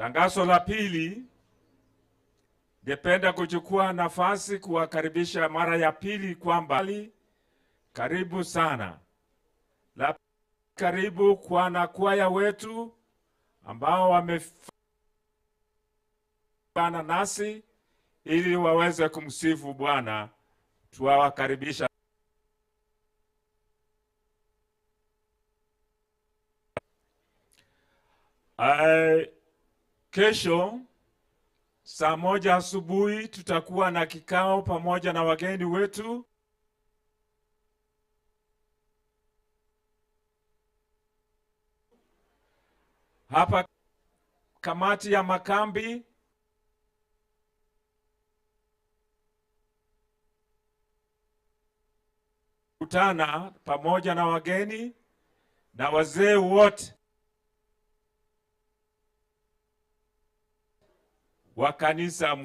Tangazo la pili, ningependa kuchukua nafasi kuwakaribisha mara ya pili kwamba karibu sana. La karibu kwa wanakwaya wetu ambao wamefana nasi ili waweze kumsifu Bwana. Tuwawakaribisha. Kesho saa 1 asubuhi tutakuwa na kikao pamoja na wageni wetu. Hapa kamati ya makambi kutana pamoja na wageni na wazee wote wa kanisa.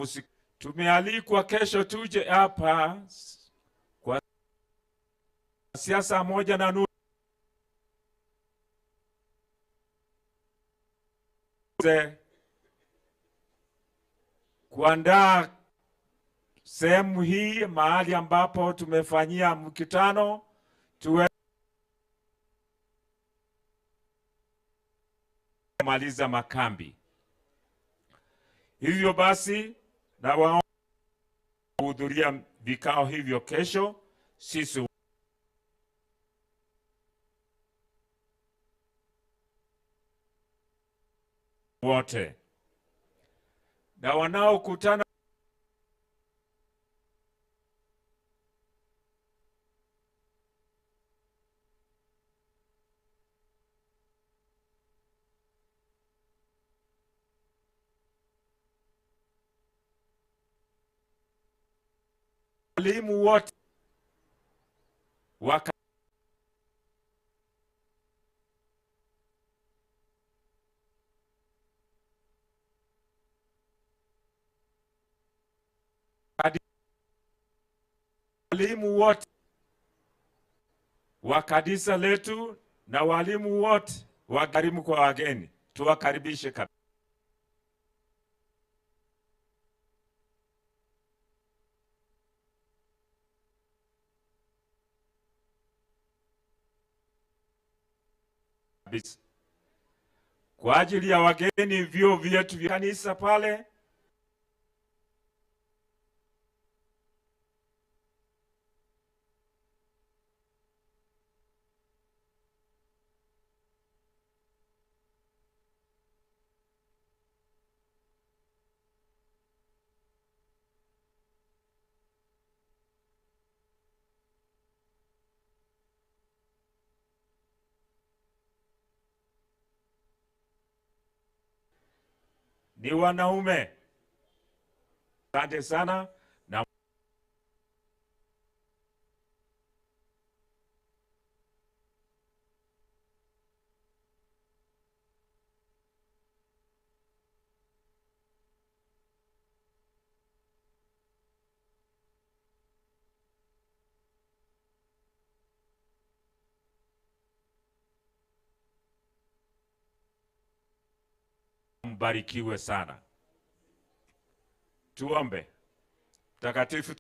Tumealikwa kesho tuje hapa kwa saa 1:30 kuandaa sehemu hii mahali ambapo tumefanyia mkutano, tuwe maliza makambi. Hivyo basi na waomba kuhudhuria vikao hivyo kesho. Sisi wote na wanaokutana walimu wote wa walimu wote wa kanisa letu na walimu wote wa karimu kwa wageni, tuwakaribishe kabisa. Kwa ajili ya wageni, vyuo vyetu vya kanisa pale ni wanaume. Asante sana na mbarikiwe sana. Tuombe. Mtakatifu,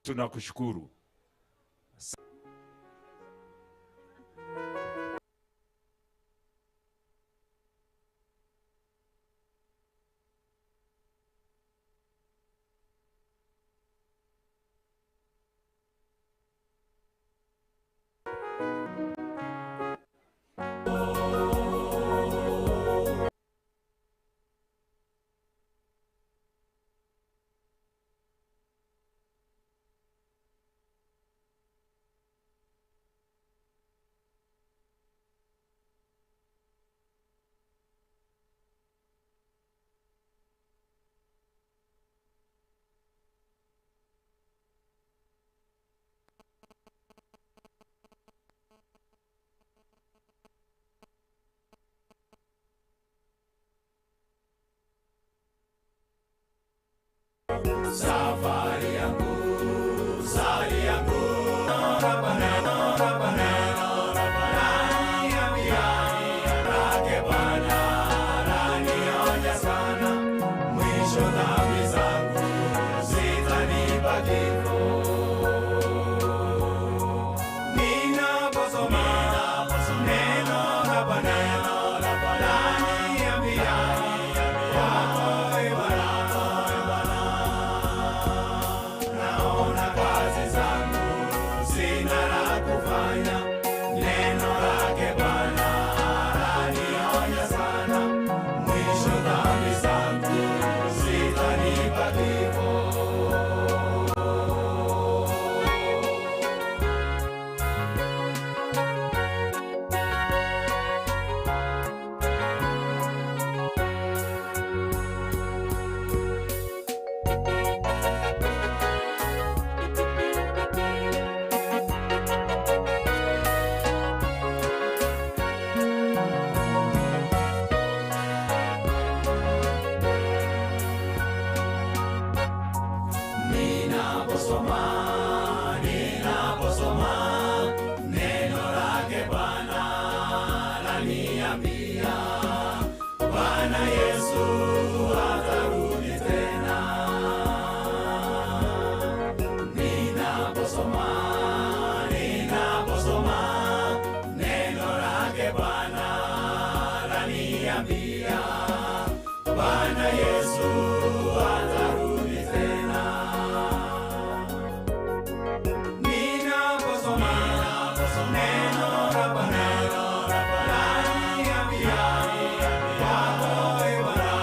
tunakushukuru. kufanya, neno lake Bwana lanionya sana, mwisho dhambi zangu zitanipa kifo. Ninaposoma, ninaposoma neno lake Bwana laniambia, Bwana Yesu atarudi tena. Ninaposoma, ninaposoma neno lake Bwana laniambia, Bwana Yesu atarudi tena. Ninaposoma neno la Bwana laniambia, kwako e Bwana,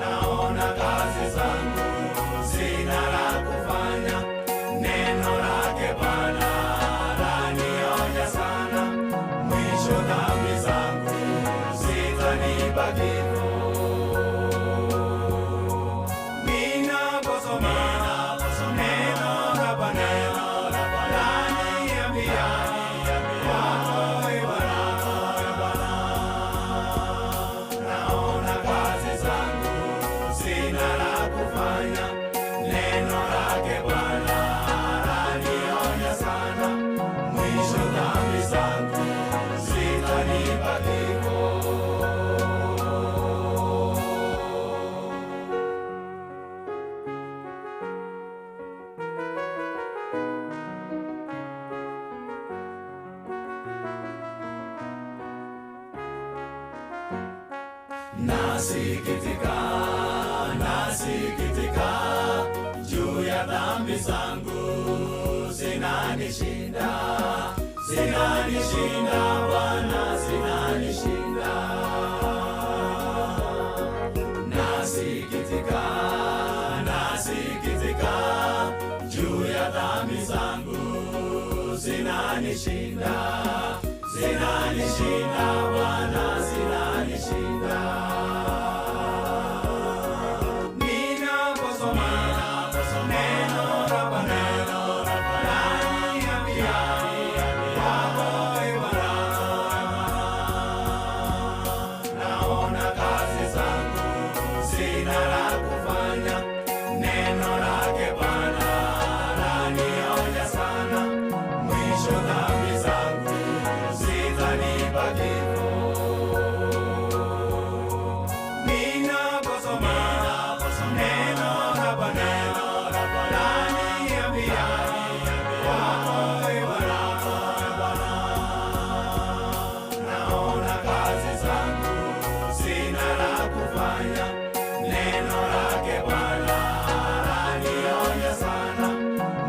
naona kazi zangu sina la kufanya, neno lake Bwana lanionya sana, mwisho dhambi zangu zitanipa kifo. Ninaposoma neno la Bwana laniambia, kwako e Bwana, naona kazi zangu sina la kufanya, neno lake Bwana lanionya sana, mwisho dhambi zangu zitanipa kifo. Nasikitika, nasikitika juu ya dhambi zangu zinanishinda, zinanishinda Bwana, zinanishinda. Nasikitika, nasikitika juu ya dhambi zangu zinanishinda, zinanishinda Bwana, zinanishinda. Ninaposoma neno la Bwana laniambia, kwako e Bwana, naona kazi zangu sina la kufanya, neno lake Bwana lanionya sana, mwisho dhambi zangu zitanipa kifo. Ninaposoma neno la Bwana laniambia, kwako e Bwana, naona kazi zangu sina la kufanya, neno lake Bwana lanionya sana,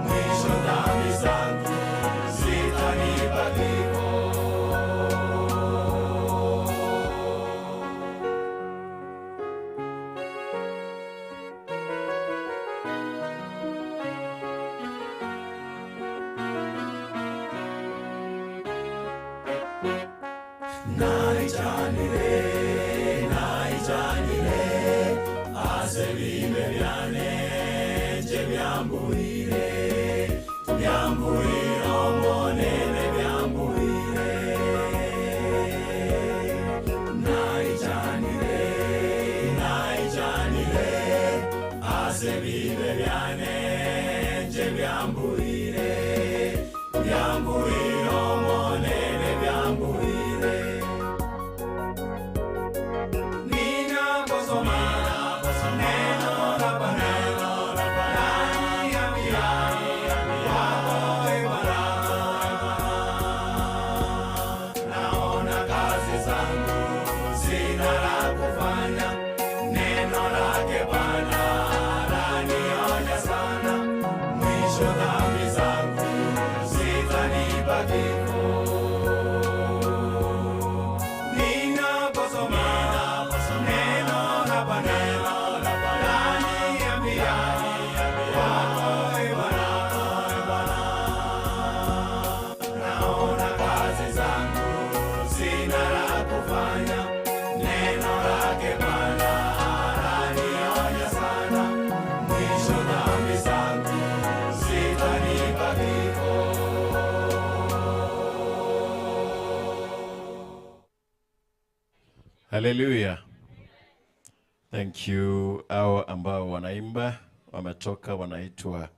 mwisho dhambi zangu zitanipa kifo. Naijanire, naijanire, ase bibe byane nje byambuire, byambuire omonene byambuire. Naijanire, naijanire, ase bibe byane nje byambuire, byambuire omonene byambuire. Ninaposoma neno la Bwana laniambia, kwako e Bwana, naona kazi zangu sina la kufanya, neno lake Bwana lanionya sana, mwisho dhambi zangu Haleluya. Thank you. Hao ambao wanaimba wametoka wanaitwa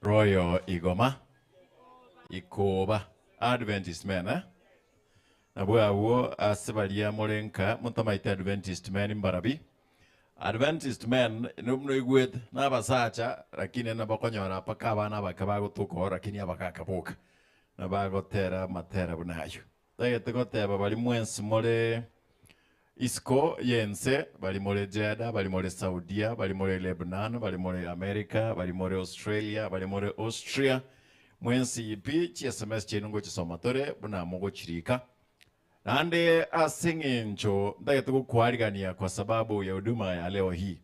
Royal Igoma Ikoba Adventist men eh? Nabwo abwo ase baria more nka motamaete Adventist men mbarabi. Adventist men noigwete na abasacha lakini nabakonyora mpaka abana abake bagotoka oo lakini abagaka boka nabagotera amatera buna aywo. Tagete goteba bari mwensi more isiko y'ense, bari more Jeddah, bari more Saudia, bari more Lebanon, bari more America, bari more Australia, bari more Austria, mwensi pi chi SMS chiaino ngochisoma tore buna mogochirika. Naende ase eng'encho ntagete gokwarigania kwa sababu ya huduma ya leo hii.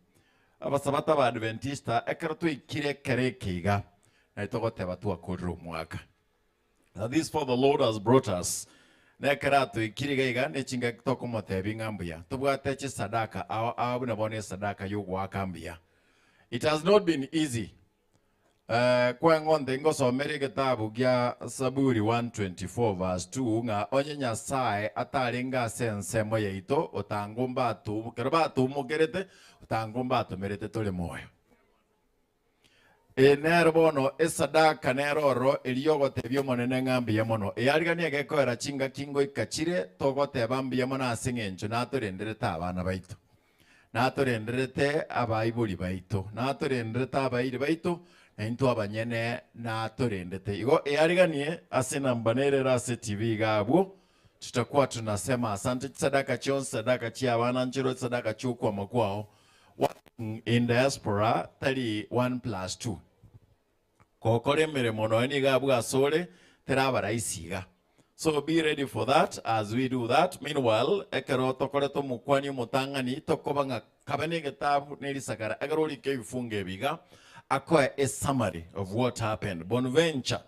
Abasabato Abaadventista ekero twaikire ekero eke iga, nari togoteba twakorire omwaka. That this far the Lord has brought us. Nekero atoikire iga iga nechingaki tokomotebia ng'a mbuya. Tobwate chisadaka ao ao buna bono esadaka y'ogoaka mbuya. It has not been easy. Eh, kweng'onte ngosomere egetabu gia Saburi 124 verse 2 ng'a onye Nyasae atarenge ase ensemo yaito otango mbatu kero batumokerete otango mbatomerete tore moyo. Eye nero bono esadaka nero ororo eria y'ogotebia Omonene ng'a mbuya mono. Eyarigania egekoera chingaki ngoika chire togoteba mbuya mono ase engencho natorenderete abana baito, natorenderete abaibori baito, natorenderete abairi baito, na intwe abanyene natorendete. Igo eyariganie ase enamba nere ere ase TV iga abwo, tutakuwa tunasema asante chisadaka chionsi, chisadaka chia abana nchero, chisadaka chi'okwama kwao, Working in diaspora tari one plus two. Gokora emeremo nonya nigo abwo asore teraba rahisi iga. So be ready for that as we do that. Meanwhile, ekero tokorete omokwani omotang'ani tokoba ng'a kabe na egetabu na erisakara ekero orike ebifungo ebi iga akoe a summary of what happened. Bonventure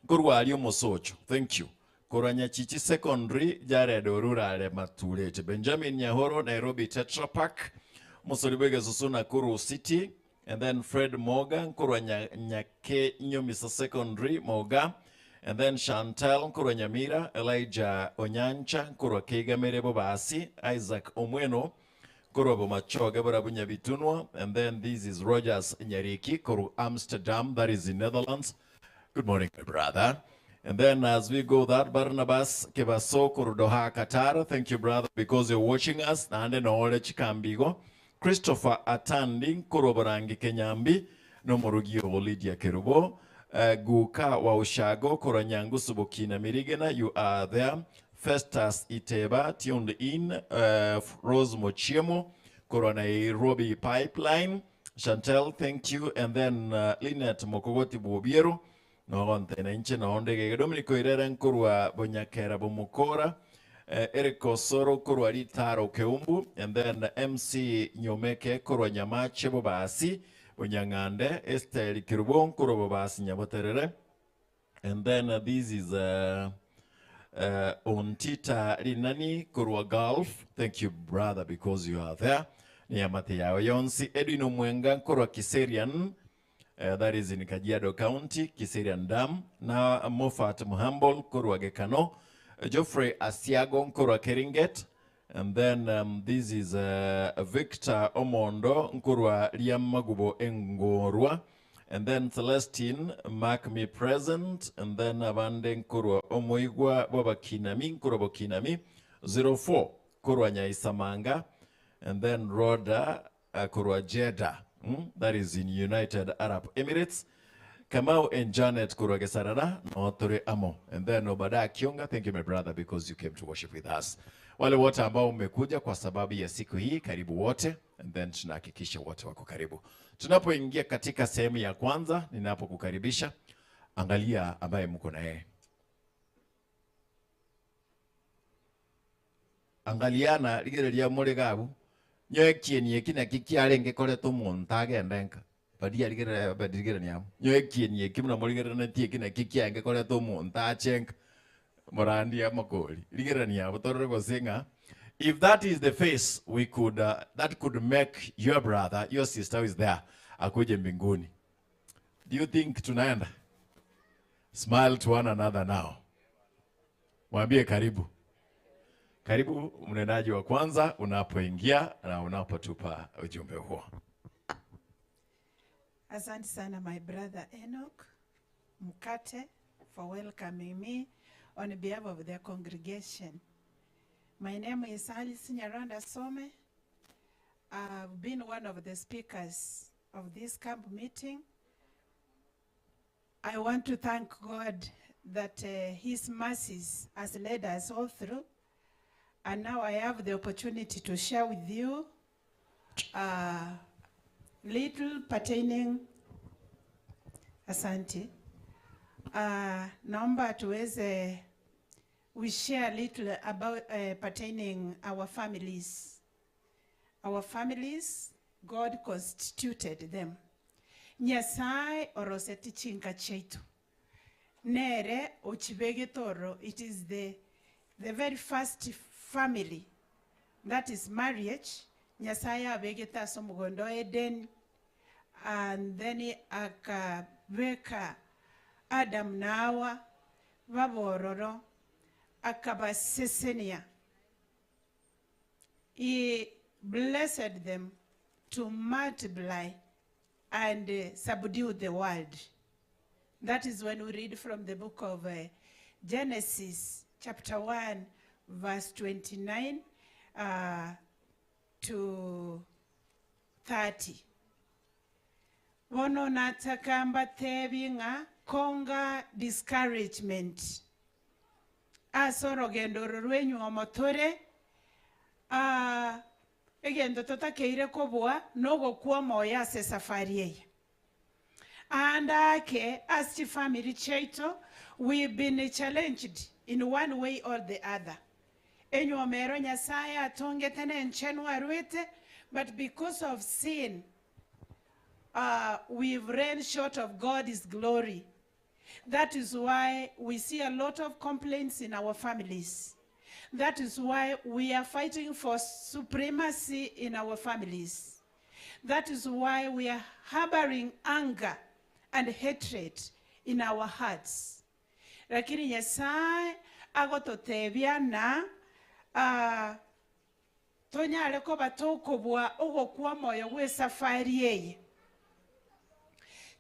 nkorwa aria omosocho. Thank you. Korwa Nyachichi Secondary, Jared Orurare Matureti, Benjamin Nyahoro, Nairobi Tetra Pak, Omosori bw'egesusu Nakuru City, and then Fred Moga nkorwa Nya, Nyakenyomisa Secondary, Moga, and then Chantal nkorwa Nyamira, Elijah Onyancha nkorwa Keigamere Bobasi, Isaac Omweno nkorwa Bomachoge Borabu Nyabitunwa, and then this is Rogers Nyariki korwa Amsterdam, that is in Netherlands. Good morning, my brother. And then as we go that, Barnabas Kebaso korwa Doha, Qatar. Thank you, brother, because you're watching us. Naende noore chikambigo. Christopher Atandi korwa Borangi Kenyambi nomorugi o Lydia Kerubo. Guka wa Ushago korwa Nyangusu Bokina Mirigena, you are there. Festus Iteba tuned in. Rose Mochiemo korwa Nairobi Pipeline. Chantel, thank you. And then Linet Mokogoti Bwobiero, nogontena inche nonde gege. Dominic Oirere nkorwa Bonyakera Bomokora. Eric Osoro korwa Ritaro Keumbu. And then MC Nyomeke korwa Nyamache Bobasi Bonyang'ande. Esther Kirubo nkorwa Bobasi Nyaboterere. And then this is Ontita Rinani korwa Gulf. Thank you brother because you are there. Niyamate yao yonsi. Edwin Omwenga korwa Kiserian. That is in Kajiado County, Kiserian Dam. Na Moffat Muhambol korwa Gekano. Geoffrey Asiago korwa Keringet. And then this is Victor Omondo nkorwa Riamagubo Engorwa. And then Celestine mark me present. And then abande nkorwa Omoigwa Bobakinami nkorwa Bokinami 04 korwa Nyaisamanga. And then Rhoda korwa Jeddah. That is in United Arab Emirates. Kamau and Janet korwa Gesarara no tore amo. And then Obadiah Kionga, thank you my brother because you came to worship with us. Wale wote ambao mmekuja kwa sababu ya siku hii, karibu wote. And then tunahakikisha wote wako karibu. Tunapoingia katika sehemu ya kwanza, ninapokukaribisha, angalia ambaye mko na yeye. Angaliana rigereria more gabu. Nyoe kieni eki naki kiarenge koretwo omonto agende nka. Baria rigereria barigerania amo. Nyoe kieni eki buna morigereretie eki naki kiarenge koretwo omonto ache nka. Morandi amakori. Rigererania abo torore gose ng'a if that is the face we could that could make your brother, your sister who is there akuje mbinguni. Do you think tunaenda? Smile to one another now. Mwambie karibu. Karibu mnenaji wa kwanza unapoingia na unapotupa ujumbe huo. Asante sana my brother Enoch Mkate for welcoming me on behalf of the congregation. My name is Alice Nyaranda Some. I've been one of the speakers of this camp meeting. I want to thank God that His mercies has led us all through. And now I have the opportunity to share with you little pertaining. Asante. Naomba tuweze we share little about pertaining our families. Our families, God constituted them. Nyasaye oroseti chinka chetu. Nere ochibegetoro, it is the very first family, that is marriage. Nyasaye abegete ase omogondo Eden, and then akabeka Adam na Hawa babororo akabasesenia. He blessed them to multiply and subdue the world. That is when we read from the book of Genesis, chapter 1, verse 29 to 30. Bono nataka mbatebi ng'a konga discouragement ase orogendo oro rwenyu omotore egento totakeire kobua nogokwa omoyo ase safari eye. And ake as chifamily cheito, we've been challenged in one way or the other. Enywomero Nyasaye atongete nenchenu arwete, but because of sin, we've ran short of God's glory. That is why we see a lot of complaints in our families. That is why we are fighting for supremacy in our families. That is why we are harboring anger and hatred in our hearts. Lakini Nyasaye agototebia na tonyare koba tokobua ogokwa omoyo gwa esafari eye.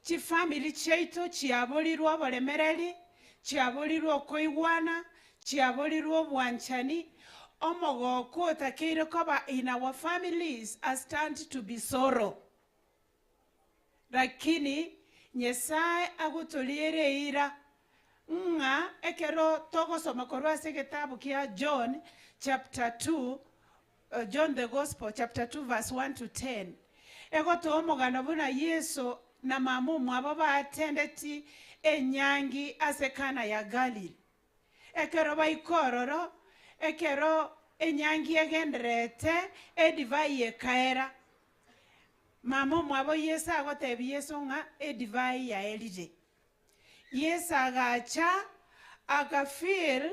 Chifamily chiaito chiaborirwe oboremereri, chiaborirwe okoigwana, chiaborirwe obwanchani, omogoko otakeire koba in our families has turned to be sorrow. Lakini Nyasaye agotoriere ira ng'a ekero togosoma korwa ase egetabu kia John chapter 2, John the Gospel chapter 2 verse 1 to 10. Egotoa omogano buna Yesu na mama omwabo baatendeti enyangi ase Kana ya Galili. Ekero baikororo, ekero enyangi egenderete, edivai ekaera. Mama omwabo Yesu agotebia Yesu ng'a edivai yaerire. Yesu agacha akafill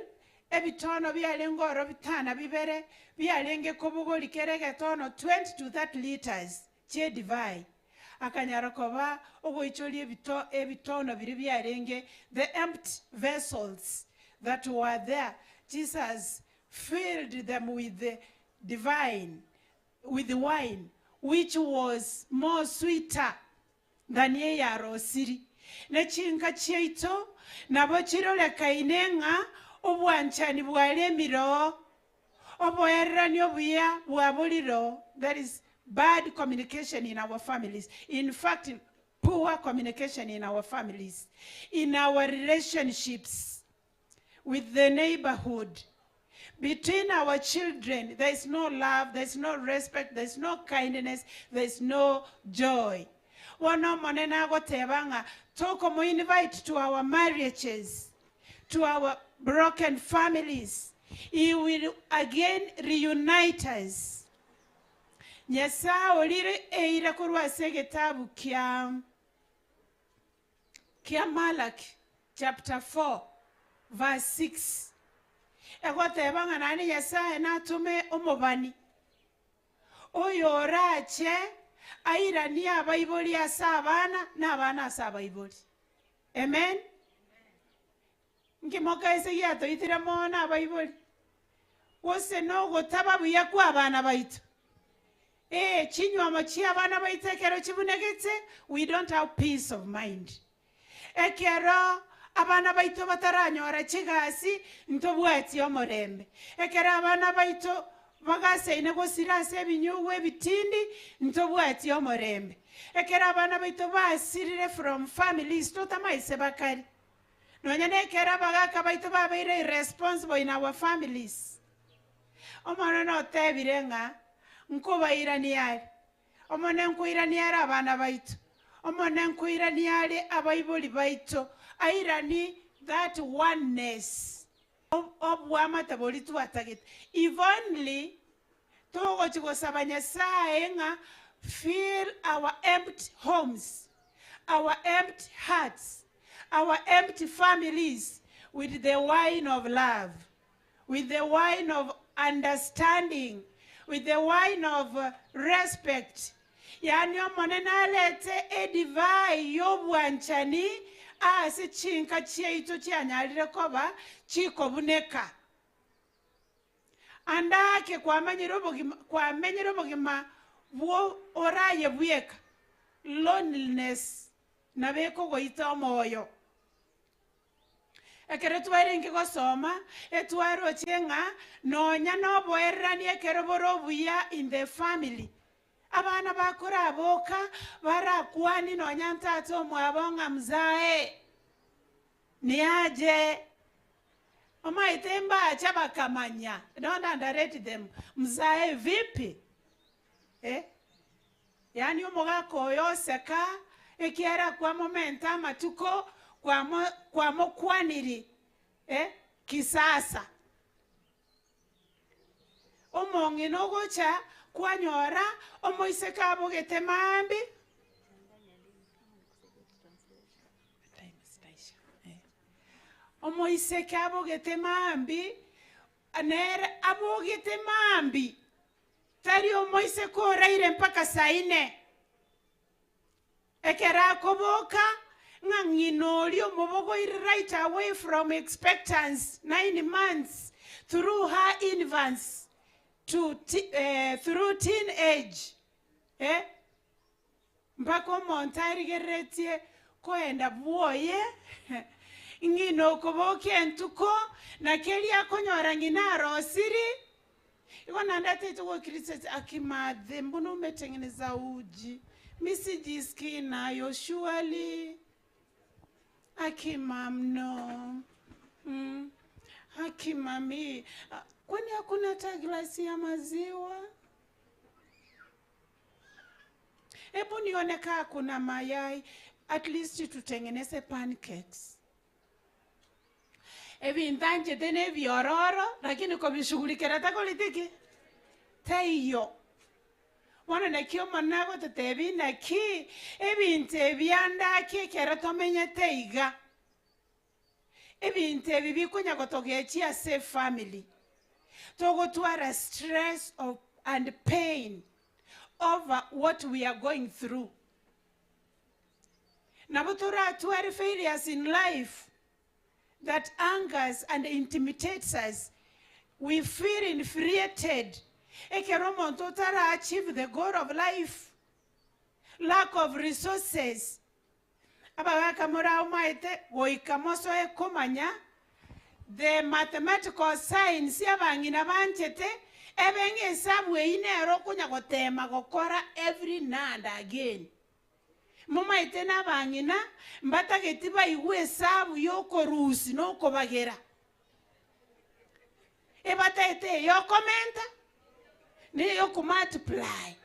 ebitono biarenge oro bitana bibere biarenge kobogori kere egetono 20 to 30 liters chia edivai. Akanyara koba ogoichoria ebitono biri biarenge, the empty vessels that were there. Jesus filled them with the divine, with the wine, which was more sweeter than ye yarosiri. Nechinka chiaito nabo chirorekaine ng'a obwanchani bwaremiro, oboererani obuya bwaboriro. There is bad communication in our families. In fact, poor communication in our families, in our relationships with the neighborhood. Between our children, there is no love, there is no respect, there is no kindness, there is no joy. Bono omonene agoteba ng'a tokomo invite to our marriages, to our broken families. He will again reunite us. Nyasaye orire eira korwa ase egetabu kia Malaki chapter 4 verse 6. Egoteba ng'a nani Nyasaye natume omobani oyo orache airanie abaibori ase abana na abana ase abaibori. Amen. Nkimoka ase giatoitire mono abaibori. Gose nogotaba buya kw'abana baito. Ee, chinywomo chi'abana baito ekero chibunegete, we don't have peace of mind. Ekero abana baito bataranyora chigasi, ntobwati omorembe. Ekero abana baito bagasaine gosira ase ebinyugwa ebitindi, ntobwati omorembe. Ekero abana baito basirire from families, totamaise bakare. Nonya nekero abagaka baito babeire irresponsible in our families. Omonene otebire ng'a nkobairania are, Omonene nkoirania are abana baito, Omonene nkoirania are abaibori baito, airanie that oneness obwamate boria twatagete. If only togochia gosaba Nyasaye ng'a fill our empty homes, our empty hearts, our empty families with the wine of love, with the wine of understanding, with the wine of respect. Yaani Omonene arete edivai y'obwanchani ase chinka chiaito chianyarire koba chikobuneka. Ande ake kwamanyire obogima kwamenyire obogima bwo oraye bweka, loneliness nabo ekogoita omoyo. Ekero twarenge gosoma, etwaroche ng'a nonya noboererani ekero bore obuya in the family, abana bakoraboka barakwanie nonya ntata omwabo ng'a mzae, niaje, omaete mbacha bakamanya, don't underrate them, mzae vipi? Eh. Yaani omogaka oyo oseka, ekiagera kwamomenta amatuko, kwamo kwamokwaniri eh, kisasa. Omong'ina ogocha kwanyora omoiseke abogete maambia, omoiseke abogete maambia, nere abogete maambia. Tari omoiseke oraire mpaka saa ine. Ekero akoboka, ng'a ng'ina oria omobogoire right away from expectance, 9 months, through her infants to through teen age, eh, mpaka omonto arigereretie koenda bwoye, ng'ina okobokia entuko, na keria akonyora ng'ina arosiri, igo naende ataete gokirisetie aki mathe mbona umetengeneza uji, mi sijisikii nayo surely, aki mam no, aki mami, kwani hakuna hata glasi ya maziwa? Hebu nione kaa kuna mayai, at least tutengeneze pancakes. Ebinto anchete na ebiororo, lakini kobishughulikera takoreti ki? Taiyo. Bono naki Omonene agototebia naki, ebinto ebi ande ake ekero tomenyete iga, ebinto ebi bikonya gotogechia ase efamily, togotwara stress of and pain over what we are going through. Nabo toratware failures in life that angers and intimidates us. We feel infuriated. Ekero omonto otara achieve the goal of life, lack of resources. Abagaka moraomaete goika mosoe komanya the mathematical science abang'ina banchete ebe ng'esabu eyio nero okonya gotema gokora every now and again. Momaete na abang'ina mbatageti baigwe esabu yokorusi na okobagera. Ebataete eyokomenta na eyokomultiply.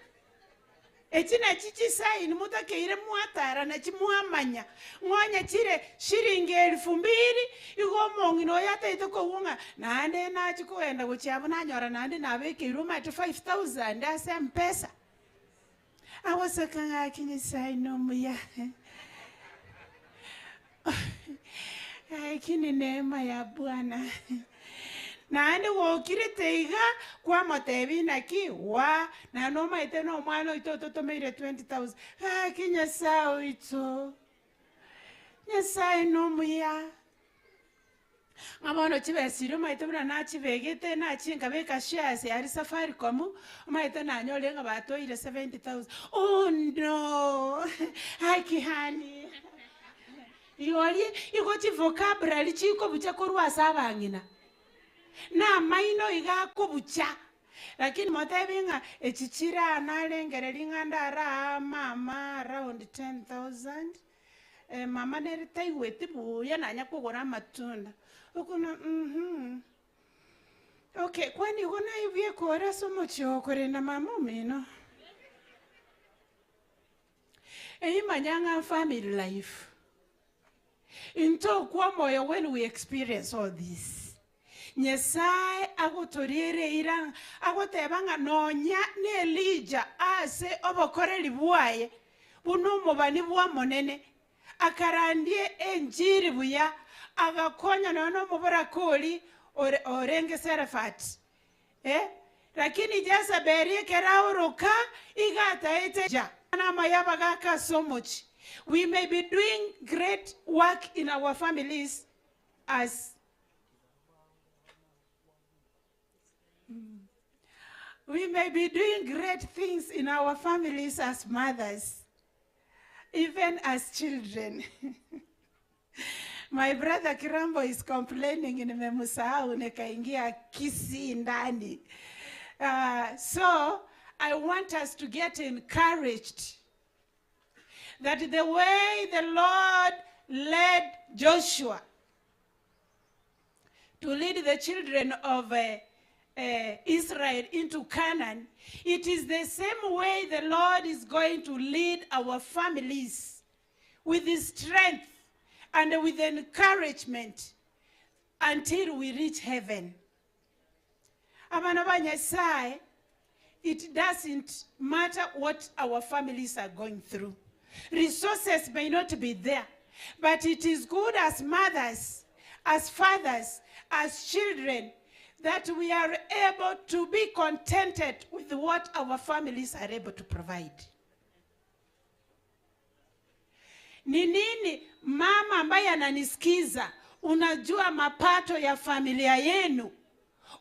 Echi nachi chisaini motakeire mwatara nachi mwamanya ng'onya chire shilingi elfu mbili igo omong'ina oyo ataete kogwa ng'a naende nachi kogenda gochia abwo nanyora naende nabekeirwe omanyete 5000 ase M-Pesa. Agoseka ng'aki Nyasaye nomuya. Lakini neema ya Bwana. Naende gokirete iga kwamotebia naki wa naende omanyete na omwana oito ototomeire 20,000 gaki Nyasaye oito Nyasaye nomuya. Ng'a bono chibesa chiria omanyete buna nachibegete, nachie nkabeka shares aria Safaricom, omanyete nanyorire ng'a batoire 70,000. Oh no! Haki honey. Rirorio igo chivocabulary chikobucha korwa ase abang'ina, na amaino iga akobucha, lakini motebi ng'a echi chire aa narengereria ng'a ndaraa mama around 10,000, mama nere taigweti buya nanya kogora amatunda, okona mh, okay kwani igo naye bweka ore ase omochie oo korenda mama omino? Eyio manya ng'a family life. Intokwa omoyo when we experience all this. Nyasae agotoriera eira agoteba ng'a nonya na Elija ase obokoreri bwaye buna omobani bw'Omonene, akarandie enchiri buya, agakonya nonya na omoboraka oria ore orenge Serefati. Eh, lakini Jezebeli ekero aoroka, iga ataete ja. Namaya abagaaka ase omochie. We may be doing great work in our families as We may be doing great things in our families as mothers, even as children. My brother Kirambo is complaining nimemusahau nikaingia Kisii ndani. So I want us to get encouraged that the way the Lord led Joshua to lead the children of Israel into Canaan, it is the same way the Lord is going to lead our families with his strength and with encouragement until we reach heaven. Abana ba Nyasaye, it doesn't matter what our families are going through. Resources may not be there, but it is good as mothers, as fathers, as children, that we are able to be contented with what our families are able to provide. Ni nini mama ambaye ananisikiza, unajua mapato ya familia yenu,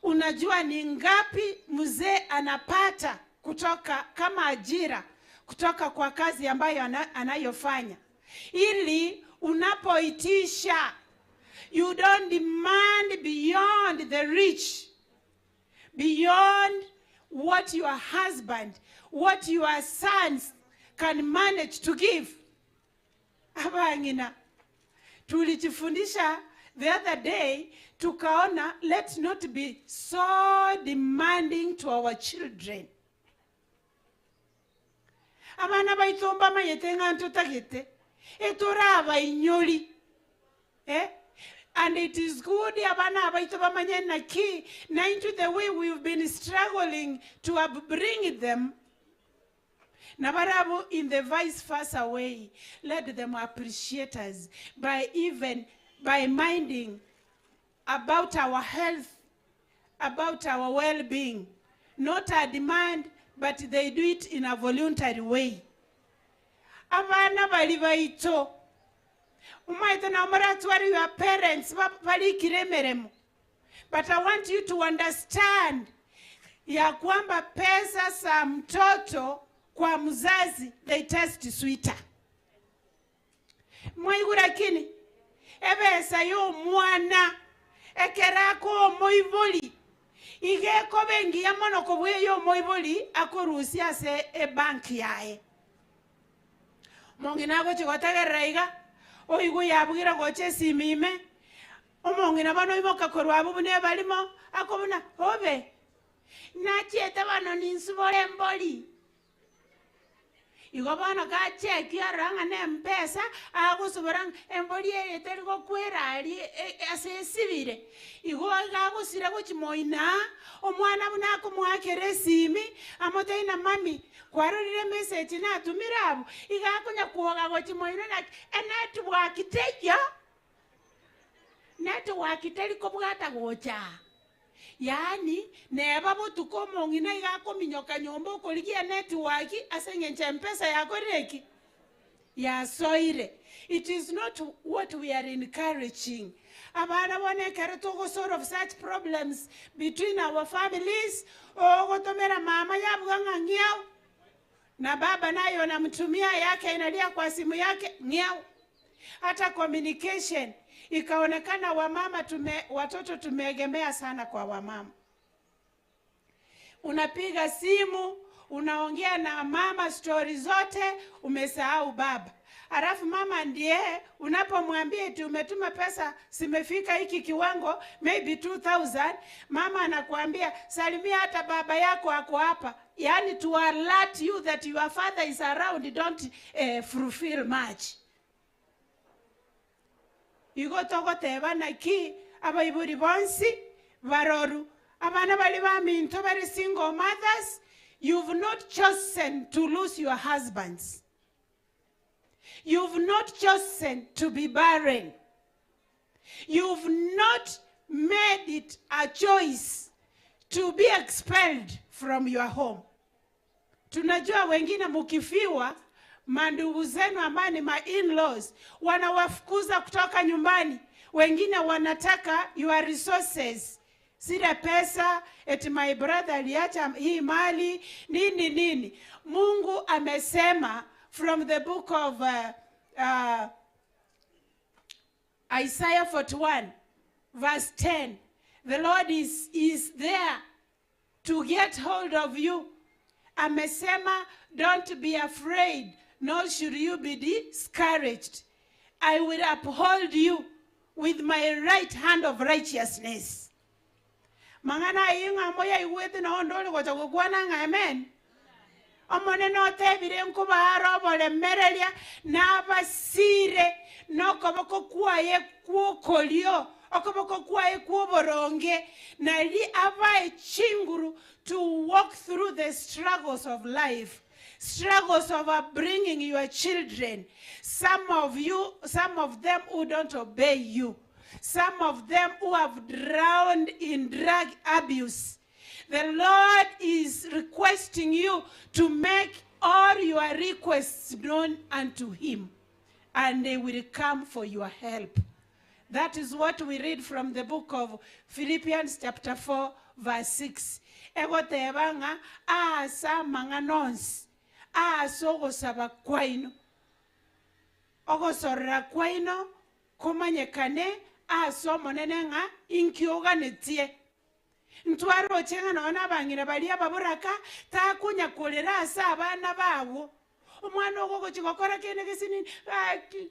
unajua ni ngapi mzee anapata kutoka kama ajira kutoka kwa kazi ambayo anayofanya, ili unapoitisha you don't demand beyond the reach, beyond what your husband, what your sons can manage to give. Abang'ina, tulijifundisha the other day, tukaona let's not be so demanding to our children. Abana baito mbamanyete ng'a ntotagete, etorabainyori. And it is good abana abaito bamanye naki, na into the way we've been struggling to upbring them. Nabarabu in the vice versa way, let them appreciate us by even by minding about our health, about our well-being. Not a demand, but they do it in a voluntary way. Abana bali baito. Umaito na moratwari your parents balikire meremo. But I want you to understand ya kwamba pesa za mtoto kwa mzazi, they taste sweeter. Mwaigura kini ebesa yo mwana ekerako omoibori igeko bengi ya mono kobwe yo omoibori akorusia ase ebanki yaye. Mong'ina agochi gotegerera iga oigu yabwira gocha esimime omong'ina bono oimoka korwa abwo buna ebarimo akobuna obe nachiete bono ninsubore embori. Igo bono gacheki arora ng'a na mpesa agosubora embori eye teri gokwera aria ase esibire. Igo iga agosira gochi moina, omwana buna akomoakera esimi, amotebie na mami, kwarorire message natumire abwo, iga akonya kwoga gochi moino naki, enetwork teiyo, network teri kobwata gocha. Yaani, neba botuko omong'ina iga akominyoka nyomba okorigia network ase eng'encho mpesa yakorire ki? Yasoire. It is not what we are encouraging. Abana bono ekero togo solve such problems between our families, ogotomera mama yabuga ng'a ng'iao, na baba naye onamtumia yake inalia kwa simu yake ng'iao. Hata communication ikaonekana wamama tume, watoto tumeegemea sana kwa wamama. Unapiga simu unaongea na mama stori zote, umesahau baba. Halafu mama ndiye unapomwambia eti umetuma pesa zimefika hiki kiwango maybe 2000, mama anakuambia salimia hata baba yako ako hapa. Yani to alert you that your father is around, don't fulfill much. Igo togoteba naki abaibori bonsi baroru abana bari baminto bari single mothers, you've not chosen to lose your husbands. You've not chosen to be barren. You've not made it a choice to be expelled from your home. Tunajua wengine mukifiwa, mandugu zenu ambao ni ma in-laws wanawafukuza kutoka nyumbani. Wengine wanataka your resources, zile pesa, eti my brother aliacha hii mali nini nini. Mungu amesema from the book of Isaiah 41 verse 10, the Lord is there to get hold of you. Amesema, don't be afraid, nor should you be discouraged. I will uphold you with my right hand of righteousness. Mang'ana aye ng'a moya igwete na onde ore gocha gokwana ng'a amen. Omonene otebire nkobara oboremereria nabasire nokoboko kwaye kwokorio okoboko kwaye kwoboronge nari abae chinguru to walk through the struggles of life, struggles of upbringing your children. Some of you, some of them who don't obey you, some of them who have drowned in drug abuse. The Lord is requesting you to make all your requests known unto him, and they will come for your help. That is what we read from the book of Philippians chapter 4 verse 6. Egoteba ng'a ase amang'ana onsi ase ogosaba kwaino ogosorora kwaino komanyekane ase omonene ng'a inkioganetie ntwaroche ng'a nonya na abang'ina baria ababoraka takonyakorera ase abana babo omwana ogo ogochi gokora kende gesinini gaki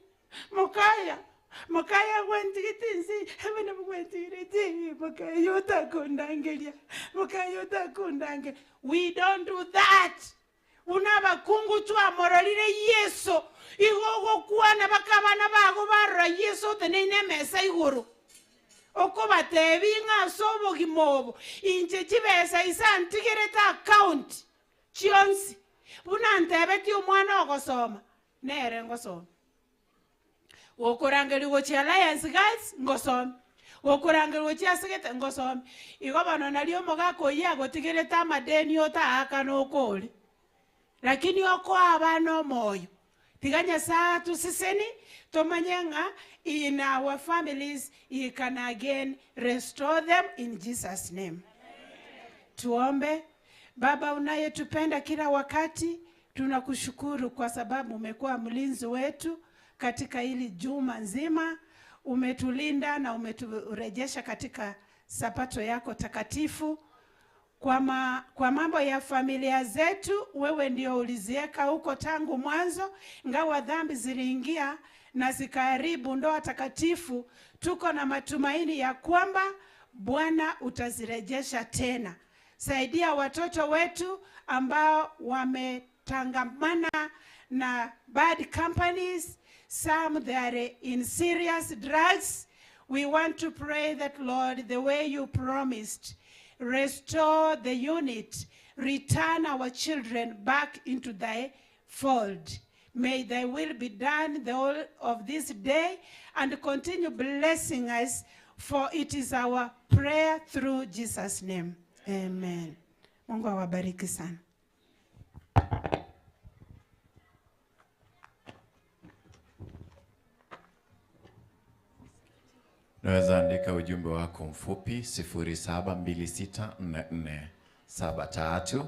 mokaya mokaya gwentigete nse abana bagwentigirete mokaya otakondangeria mokaya otakondangeria. We don't do that. Buna abakungu twamororire Yeso igo ogokwana baka abana bago barora Yeso oteneine emesa igoro okobatebi ng'a ase obogima obo inche chibesa isa ntigerete account chionsi buna ntebeti omwana ogosoma nere ngosoma gokorangeria gochia Alliance Girls ngosome gokorangeria gochia asegete ngosome igo bono nari omogaka oyio agotigerete amadeni otaakana okore lakini okoa abana omoyo tiga Nyasaye atuseseni tomanye ng'a in our families he can again restore them in Jesus name. Tuombe. Baba unayetupenda kila wakati, tunakushukuru kwa sababu umekuwa mlinzi wetu katika hili juma nzima. Umetulinda na umeturejesha katika sabato yako takatifu. Kwa mambo ya familia zetu, wewe ndio uliziweka huko tangu mwanzo, ingawa dhambi ziliingia na zikaharibu ndoa takatifu. Tuko na matumaini ya kwamba Bwana utazirejesha tena. Saidia watoto wetu ambao wametangamana na bad companies, some they are in serious drugs. We want to pray that, Lord, the way you promised, restore the unit, return our children back into thy fold. May thy will be done the whole of this day, and continue blessing us, for it is our prayer through Jesus' name. Amen. Mungu awabariki sana. Naweza andika ujumbe wako mfupi 07264473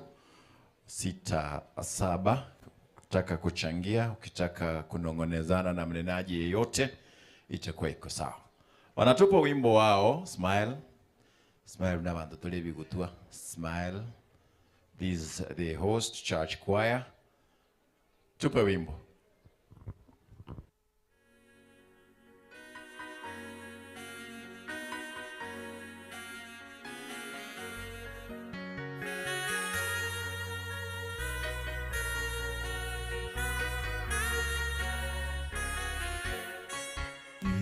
67 ukitaka kuchangia, ukitaka kunong'onezana na mnenaji yeyote, itakuwa iko sawa. Wanatupa wimbo wao Smile. Smile na bantu tuli bigutua. Smile. This is the host church choir. Tupe wimbo.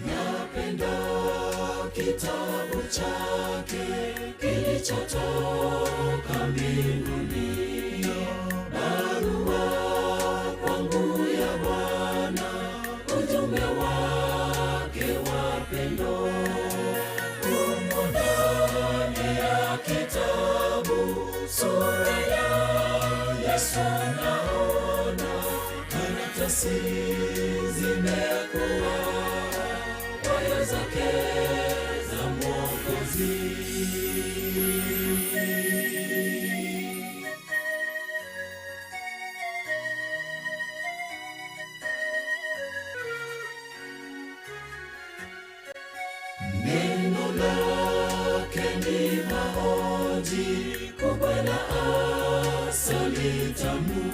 Napenda kitabu chake kilichotoka mbinguni, barua kwangu ya Bwana, ujumbe wake wa pendo umo ndani ya kitabu, sura ya Yesu naona, karatasi zimekuwa nyayo zake za Mwokozi. Neno lake ni maoji kubwa la asali tamu,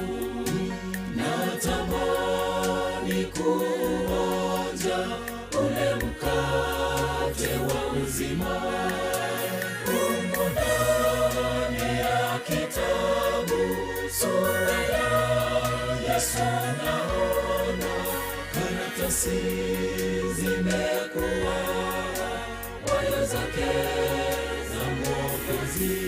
natamani kuonja ule mkate wa uzima. Umo ndani ya kitabu, sura ya Yesu naona, karatasi zimekuwa nyayo zake za Mwokozi.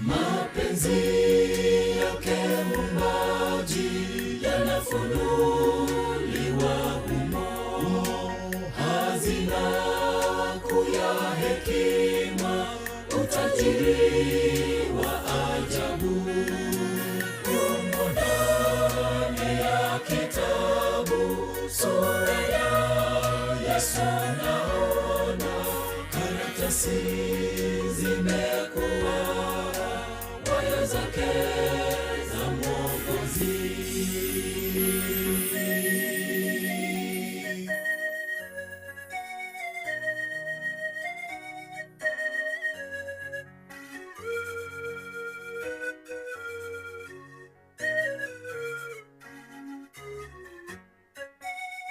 Mapenzi yake Muumbaji yanafunuliwa humo, hazina kuu ya hekima, utajiri wa ajabu umo ndani ya kitabu, sura ya Yesu naona, karatasi zimekuwa nyayo zake za Mwokozi.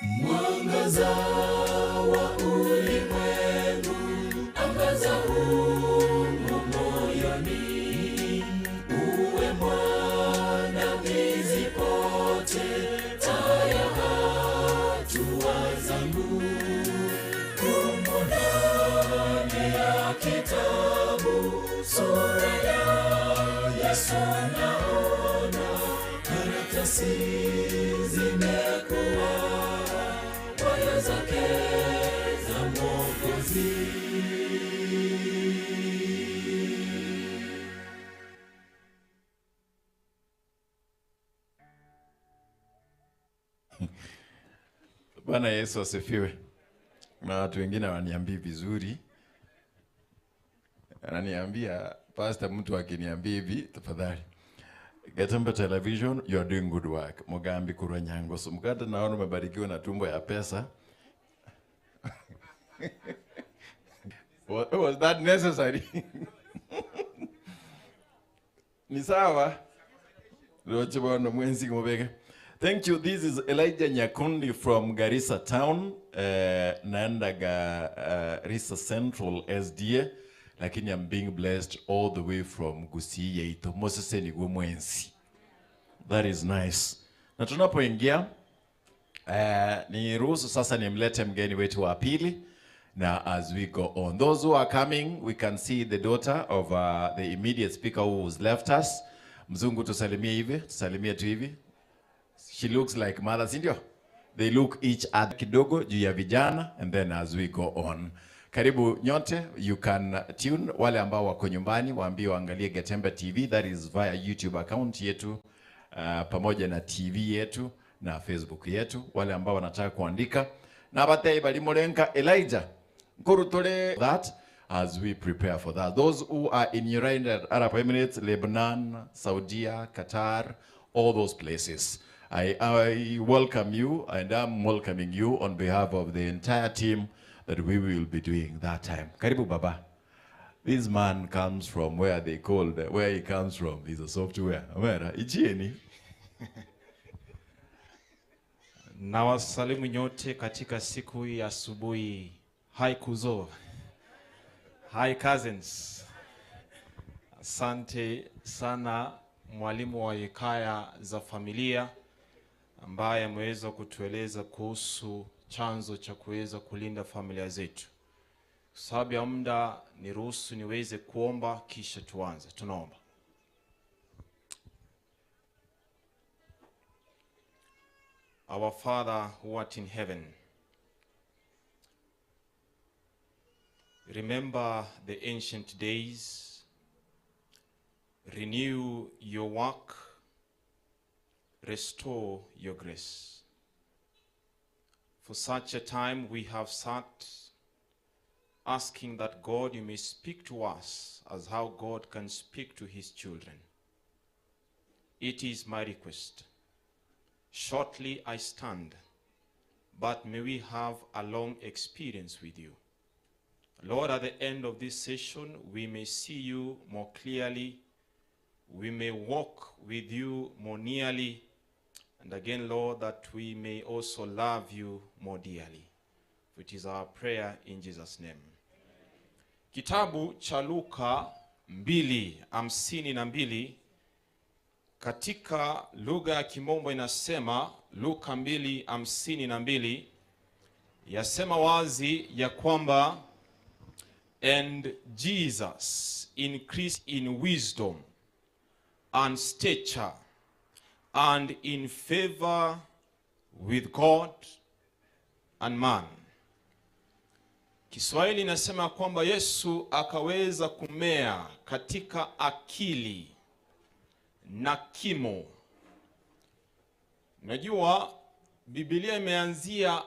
Mwangaza wa ulimwengu, angaza humu moyoni, uwe mwandamizi pote, taa ya hatua zangu. Umo ndani ya kitabu, sura ya Yesu naona, karatasi zimekuwa nyayo zake za Mwokozi. Bwana Yesu asifiwe. Na watu wengine wananiambia vizuri, ananiambia pastor, mtu akiniambia hivi, tafadhali Gatembe Television, you are doing good work. Mugambi kurwa nyango. So mkate naona umebarikiwa na tumbo ya pesa. Was that necessary? Ni sawa? Roche bwana mwenzi mubege. Thank you. This is Elijah Nyakundi from Garissa Town. Naenda Garissa Central SDA. Lakini I'm being blessed all the way from Gusii Yaito. Moses ni mwenzi. That is nice. Na tunapoingia ni ruhusu sasa nimlete mgeni wetu wa pili na as we go on. Those who are coming, we can see the daughter of the immediate speaker who has left us. Mzungu tusalimie hivi, tusalimie tu hivi. She looks like mother, si ndio? They look each other kidogo juu ya vijana and then as we go on. Karibu nyote, you can tune wale ambao wako nyumbani waambie waangalie Getembe TV, that is via YouTube account yetu pamoja na TV yetu na Facebook yetu. Wale ambao wanataka kuandika na batei bali murenka Elijah nkurutore that as we prepare for that. Those who are in United Arab Emirates, Lebanon, Saudia, Qatar, all those places. I welcome you and I'm welcoming you on behalf of the entire team that we will be doing that time. Karibu Baba. This man comes from where they called, where he comes from is a software. Where? Ichieni. Na wasalimu nyote katika siku hii ya asubuhi. Hi kuzo. Hi cousins. Asante sana mwalimu wa hekaya za familia ambaye ameweza kutueleza kuhusu chanzo cha kuweza kulinda familia zetu. Kwa sababu ya muda, niruhusu niweze kuomba kisha tuanze. Tunaomba. Our Father who art in heaven, remember the ancient days, renew your work, restore your grace. For such a time we have sat asking that God, you may speak to us as how God can speak to his children. It is my request. Shortly I stand, but may we have a long experience with you. Lord, at the end of this session, we may see you more clearly, we may walk with you more nearly, and again, Lord, that we may also love you more dearly. Which is our prayer in Jesus' name. Kitabu cha Luka 2:52 katika lugha ya Kimombo inasema, Luka 2:52 yasema wazi ya kwamba and Jesus increased in wisdom and stature and in favor with God and man. Kiswahili inasema kwamba Yesu akaweza kumea katika akili na kimo. Unajua Biblia imeanzia,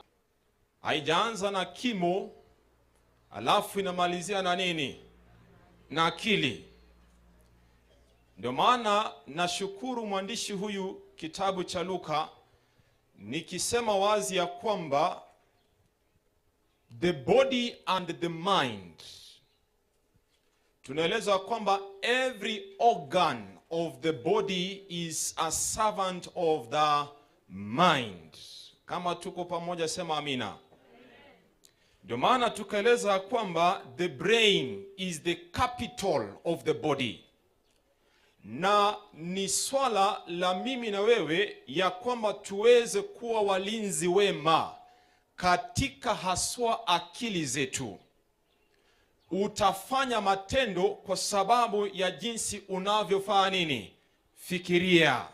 haijaanza na kimo alafu inamalizia na nini? Na akili. Ndio maana nashukuru mwandishi huyu kitabu cha Luka nikisema wazi ya kwamba the body and the mind, tunaelezwa kwamba every organ of the body is a servant of the mind. Kama tuko pamoja sema amina. Ndio maana tukaeleza kwamba the brain is the capital of the body. Na ni swala la mimi na wewe ya kwamba tuweze kuwa walinzi wema katika haswa akili zetu. Utafanya matendo kwa sababu ya jinsi unavyofanya nini? Fikiria.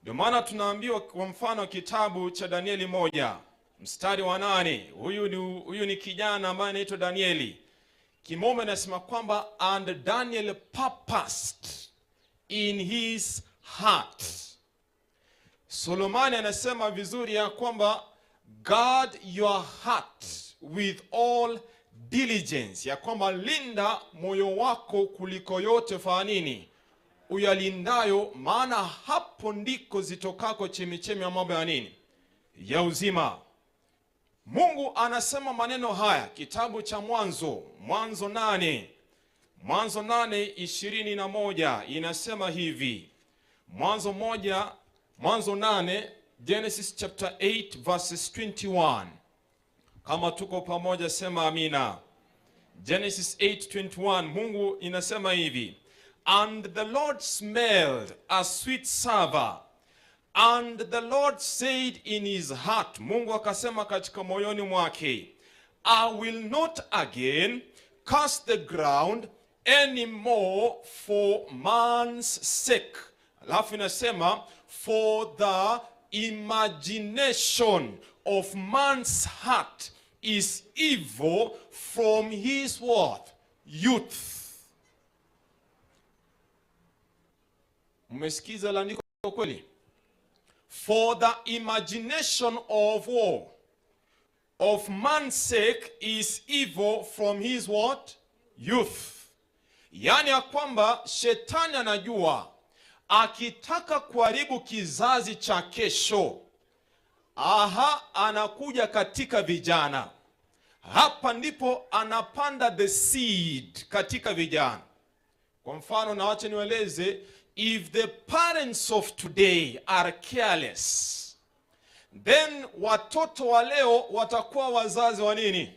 Ndio maana tunaambiwa kwa mfano kitabu cha Danieli 1 mstari wa 8. Huyu ni kijana ambaye anaitwa Danieli. Kimombo inasema kwamba and Daniel purposed in his heart. Solomani anasema vizuri ya kwamba guard your heart with all diligence, ya kwamba linda moyo wako kuliko yote fanya nini? Uyalindayo, maana hapo ndiko zitokako chemichemi ya mambo ya nini? Ya uzima. Mungu anasema maneno haya kitabu cha Mwanzo, Mwanzo 8. Mwanzo 8:21 inasema hivi. Mwanzo moja, Mwanzo 8, Genesis chapter 8 verses 21. Kama tuko pamoja sema amina. Genesis 8:21, Mungu inasema hivi. And the Lord smelled a sweet savour. And the Lord said in his heart, Mungu akasema katika moyoni mwake, I will not again curse the ground anymore for man's sake. Alafu inasema for the imagination of man's heart is evil from his what? Youth. Mmesikiza landiko kweli? For the imagination of war of man's sake is evil from his what? Youth. Yaani ya kwamba shetani anajua akitaka kuharibu kizazi cha kesho, aha, anakuja katika vijana. Hapa ndipo anapanda the seed katika vijana. Kwa mfano, na wacha niwaeleze, if the parents of today are careless, then watoto wa leo watakuwa wazazi wa nini?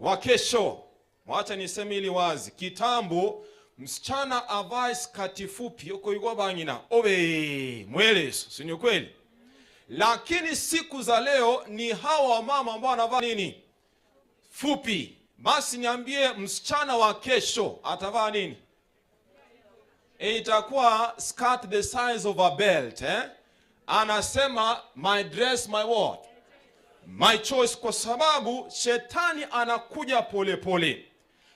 Wa kesho. Wacha niseme ili wazi. Kitambo msichana avae skati fupi uko yuko bangina obe mweleso, si ni kweli? Lakini siku za leo ni hawa wamama ambao wanavaa nini fupi. Basi niambie, msichana wa kesho atavaa nini? E, itakuwa skirt the size of a belt eh? Anasema my dress my what my choice, kwa sababu shetani anakuja polepole.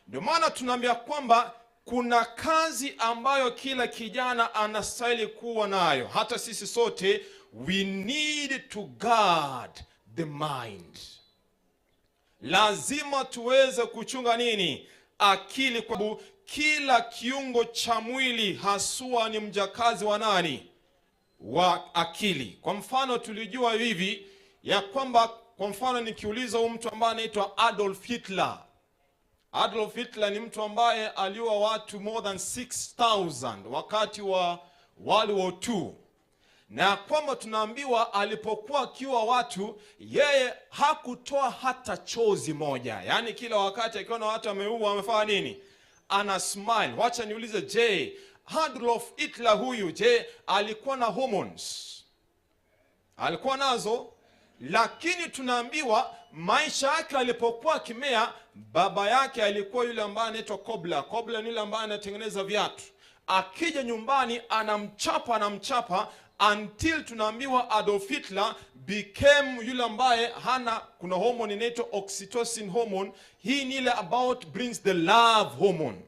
Ndio maana tunaambia kwamba kuna kazi ambayo kila kijana anastahili kuwa nayo. Hata sisi sote we need to guard the mind. Lazima tuweze kuchunga nini? Akili, kwa sababu kila kiungo cha mwili haswa ni mjakazi wa nani? Wa akili. Kwa mfano tulijua hivi ya kwamba, kwa mfano nikiuliza huyu mtu ambaye anaitwa Adolf Hitler Adolf Hitler ni mtu ambaye aliua watu more than 6000 wakati wa World War II, na kwamba tunaambiwa alipokuwa akiua watu yeye hakutoa hata chozi moja, yaani kila wakati akiona watu ameua amefanya nini, ana smile. Wacha niulize, je, Adolf Hitler huyu, je, alikuwa na hormones? Alikuwa nazo, lakini tunaambiwa maisha yake alipokuwa akimea, baba yake alikuwa yule ambaye anaitwa Kobla. Kobla ni yule ambaye anatengeneza viatu. Akija nyumbani anamchapa, anamchapa until tunaambiwa Adolf Hitler became yule ambaye hana, kuna hormone inaitwa oxytocin hormone. Hii ni ile about brings the love hormone,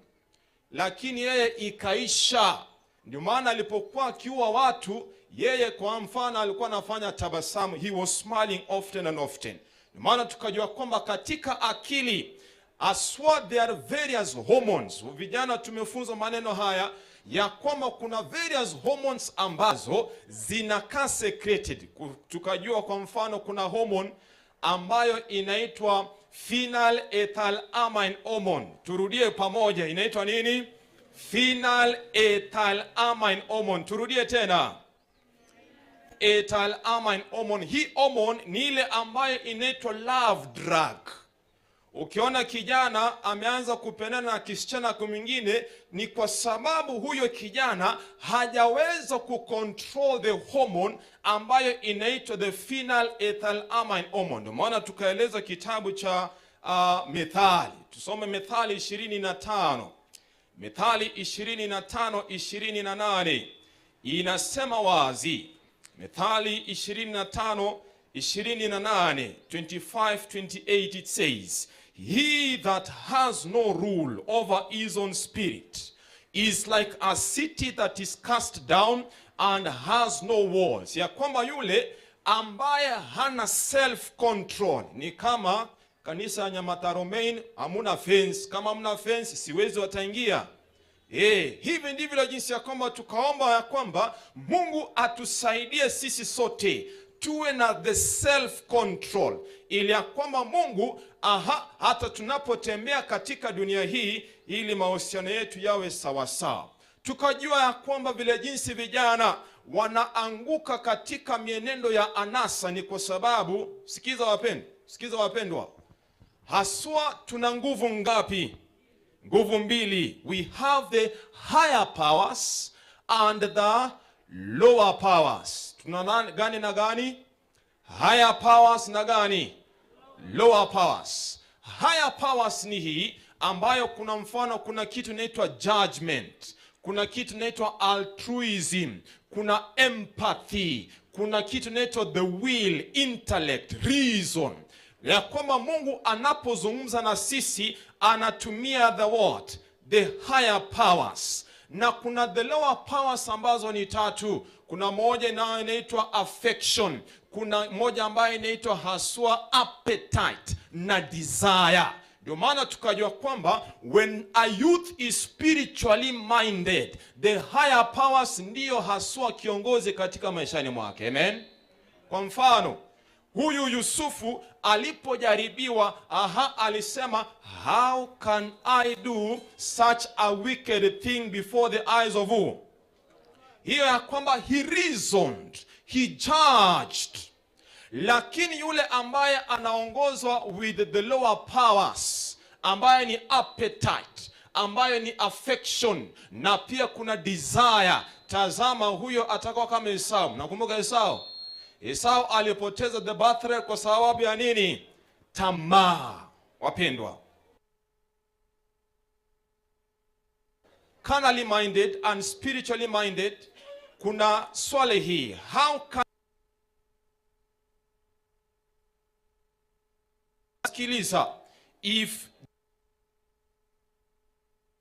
lakini yeye ikaisha. Ndio maana alipokuwa akiua watu, yeye kwa mfano alikuwa anafanya tabasamu, he was smiling often and often. Ndio maana tukajua kwamba katika akili aswa there are various hormones. Vijana tumefunzwa maneno haya ya kwamba kuna various hormones ambazo zinakaa secreted. Tukajua kwa mfano kuna hormone ambayo inaitwa phenylethylamine hormone. Turudie pamoja, inaitwa nini? Phenylethylamine hormone. Turudie tena, ethylamine hormone. Hii hormone ni ile ambayo inaitwa love drug. Ukiona kijana ameanza kupendana na kisichana mwingine, ni kwa sababu huyo kijana hajaweza kucontrol the hormone ambayo inaitwa the phenylethylamine hormone. Ndio maana tukaeleza kitabu cha Methali. Tusome Methali 25. Methali 25 28 inasema wazi. Methali 25 28 25 28 it says he that has no rule over his own spirit is like a city that is cast down and has no walls, ya kwamba yule ambaye hana self control ni kama kanisa ya Nyamataro Main, hamuna fence. Kama hamuna fence, siwezi wataingia. Eh, hivi ndivyo jinsi ya kwamba tukaomba ya kwamba Mungu atusaidie sisi sote tuwe na the self control, ili ya kwamba Mungu aha, hata tunapotembea katika dunia hii, ili mahusiano yetu yawe sawasawa. Tukajua ya kwamba vile jinsi vijana wanaanguka katika mienendo ya anasa ni kwa sababu, sikiza wapendwa, sikiza wapendwa, haswa tuna nguvu ngapi? Nguvu mbili. We have the higher powers and the lower powers. Tuna gani na gani? Higher powers na gani? Lower powers. Higher powers ni hii ambayo kuna mfano, kuna kitu inaitwa judgment. Kuna kitu inaitwa altruism, kuna empathy, kuna kitu inaitwa the will, intellect, reason, ya kwamba Mungu anapozungumza na sisi anatumia the what? The higher powers. Na kuna the lower powers ambazo ni tatu. Kuna moja inayo inaitwa affection, kuna moja ambayo inaitwa haswa appetite na desire. Ndio maana tukajua kwamba when a youth is spiritually minded, the higher powers ndiyo haswa kiongozi katika maishani mwake. Amen. Kwa mfano huyu Yusufu alipojaribiwa, aha, alisema how can I do such a wicked thing before the eyes of who? Hiyo ya kwamba he reasoned, he judged. Lakini yule ambaye anaongozwa with the lower powers, ambaye ni appetite, ambayo ni affection na pia kuna desire, tazama huyo atakuwa kama Esau. Nakumbuka Esau, Esau alipoteza the birthright kwa sababu ya nini? Tamaa. Wapendwa, carnally minded and spiritually minded, kuna swali hii, how can Sikiliza, if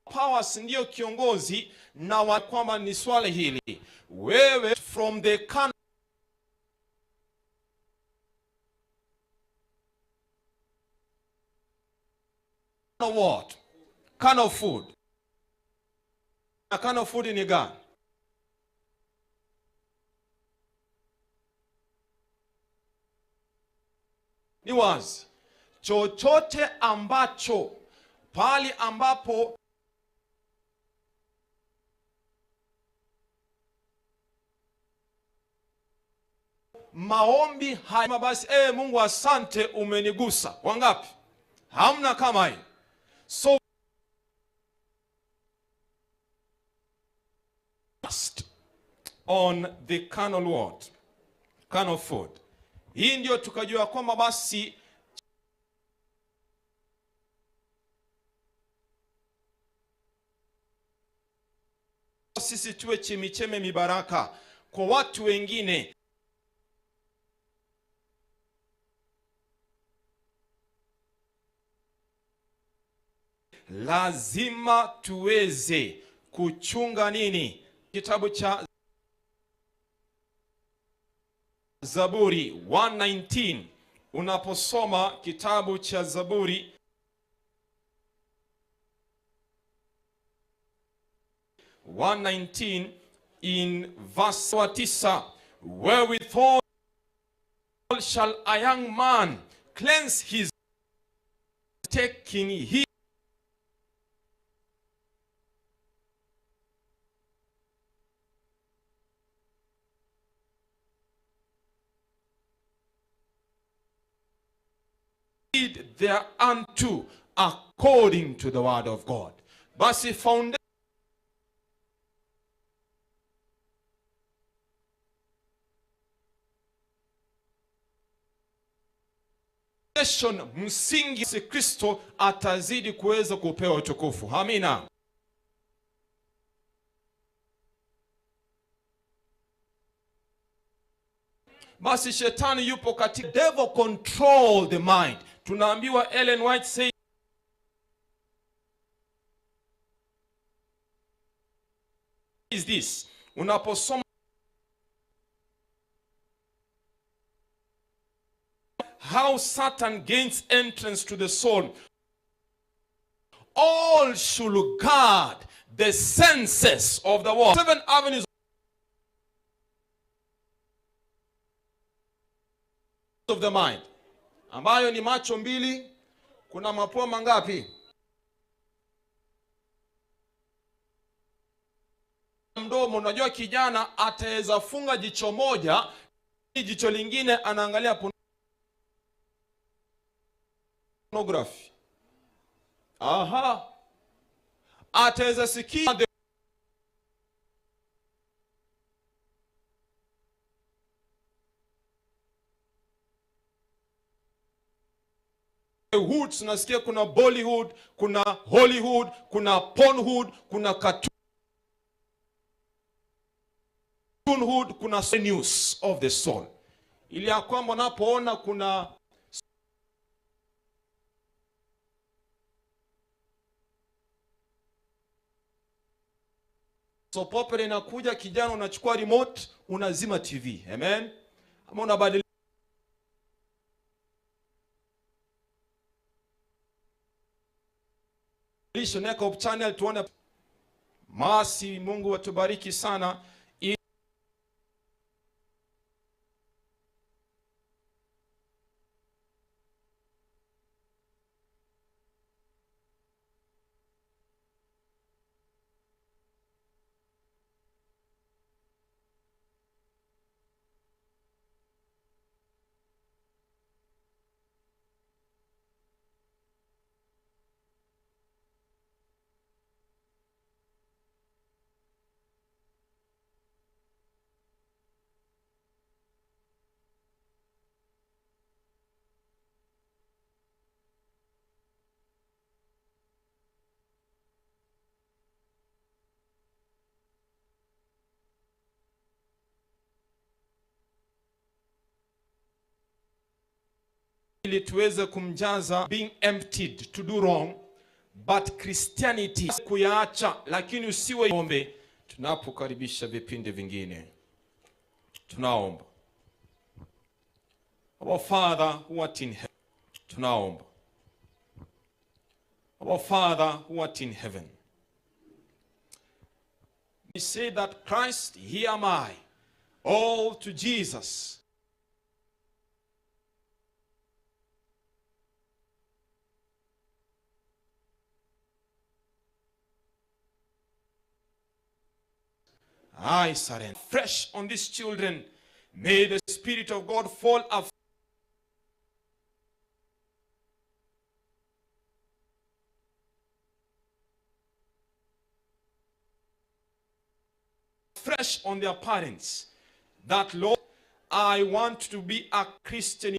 powers ndiyo kiongozi na wa kwamba ni swali hili, wewe from the can what kind of food na kind of food ni gani? Ni wazi chochote ambacho pali ambapo maombi haya basi, eh, Mungu asante, umenigusa. Wangapi? Hamna kama hii. So on the carnal what? Carnal food. Hii ndio tukajua kwamba basi sisi tuwe chemichemi mibaraka kwa watu wengine. Lazima tuweze kuchunga nini? Kitabu cha Zaburi 119, unaposoma kitabu cha Zaburi 119 in verse 9, wherewithal shall a young man cleanse his taking heed thereunto according to the word of God. Basi foundation msingi si Kristo atazidi kuweza kupewa utukufu. Amina. Basi shetani yupo katika devil control the mind. Tunaambiwa Ellen White says this, unaposoma how Satan gains entrance to the soul, all should guard the senses of the world. Seven avenues of the mind, ambayo ni macho mbili, kuna mapua mangapi? Mdomo. Unajua kijana ataweza funga jicho moja, jicho lingine anaangalia pornography. Aha, ataweza sikia the hoods. Nasikia kuna Bollywood, kuna Hollywood, kuna Pornhood, kuna cartoon. Hood kuna news of the soul, ili ya kwamba unapoona kuna soap opera inakuja, kijana unachukua remote unazima TV. Amen, ama unabadilisha unaweka up channel tuone. Masi, Mungu watubariki sana. Ili tuweze kumjaza being emptied to do wrong but Christianity kuyaacha, lakini usiwe ombe. Tunapokaribisha vipindi vingine, tunaomba. Our Father who art in heaven, tunaomba. Our Father who art in heaven, we say that Christ, here am I, all to Jesus. I surrender. Fresh on these children, may the Spirit of God fall afresh on their parents. That, Lord, I want to be a Christian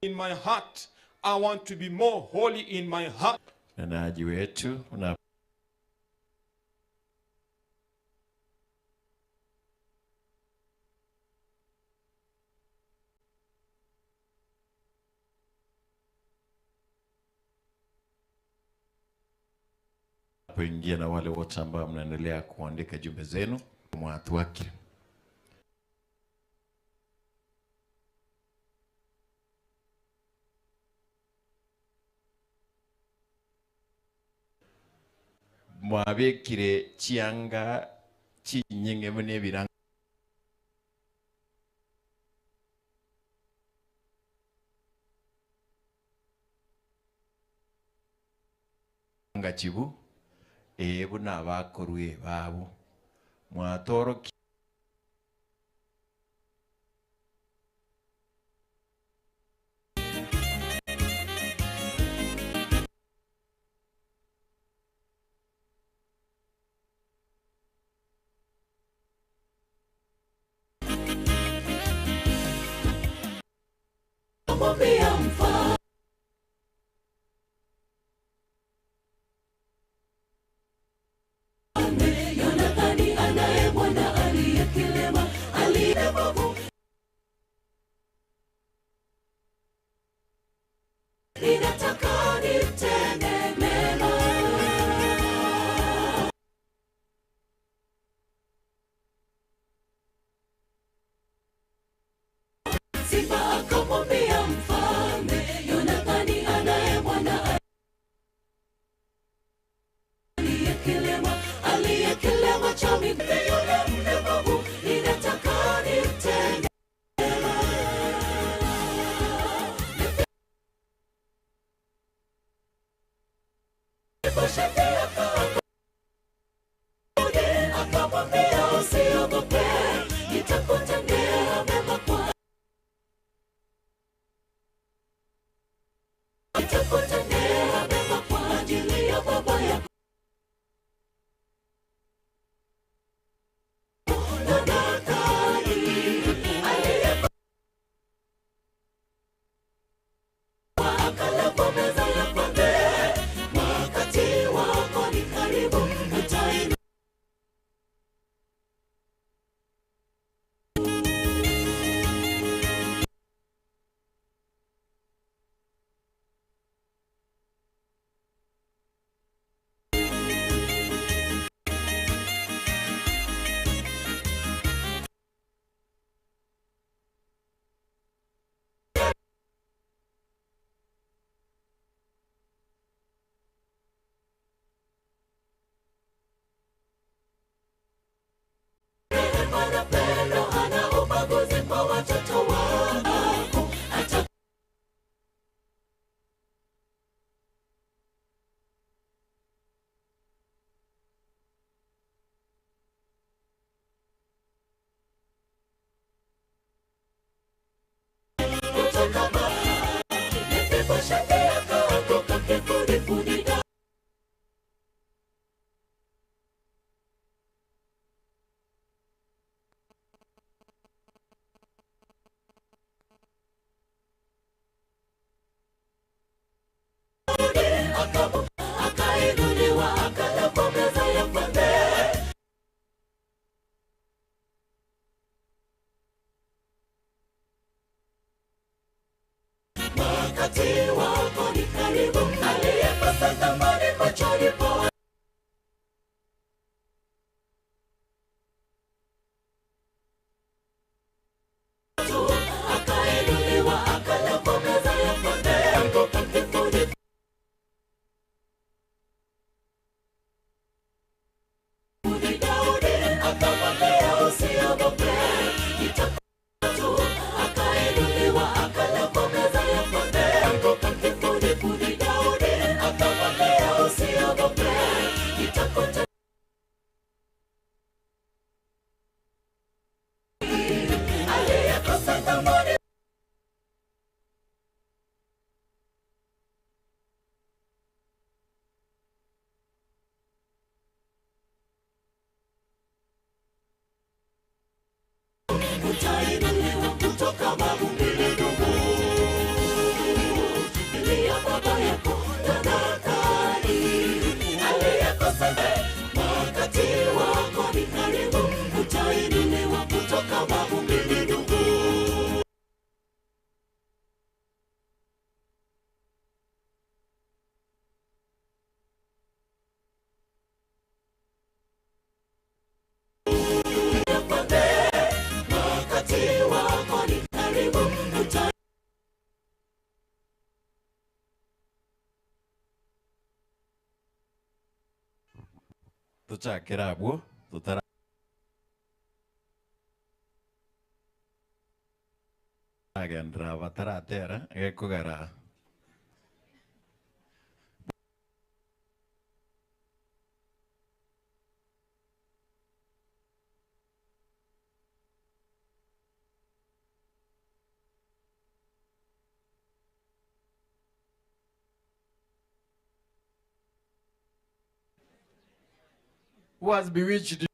in my heart. I want to be more holy in my heart. Nenaji wetu una poingia na wale wote ambao mnaendelea kuandika jumbe zenu mwatu wake. Mwabekire chianga chinyinge mune ebiranga chibu ebu nabakorwe babo mwatoroki. Mwambia mfalme Yonathani anaye mwana aliye kilema, aliye mlemavu. Ninataka nimtende mema. Siba akamwambia mfalme Yonathani anaye mwana aliye kilema, aliye kilema cha miguu, yule mlemavu, ninataka nimtende mema. Mefiboshethi akarudi, akamwambia usiogope, nitakutendea mema kwa nitakutendea mema kwa ajili ya baba yako Yonathani. Wakati wako ni karibu, aliyekosa thamani machoni pa watu, akainuliwa akala kwa meza ya mfalme, anguka kifuni Daudi akamwambia usiogope, nitakutu. Akainuliwa akala kwa meza ya mfalme, anguka kifudifudi. Daudi akamwambia usiogope, nitakuta aliyekosa thamani utainuliwa kutoka mavumbini ndugu, ili ya baba yako Yonathani aliyekosa wakati wako ni karibu, utainuliwa kutoka mavumbini ndugu. Wakati wako ni karibu, uta Tuchakera abwo tutara agendera bataratera gekogera Who has bewitched you?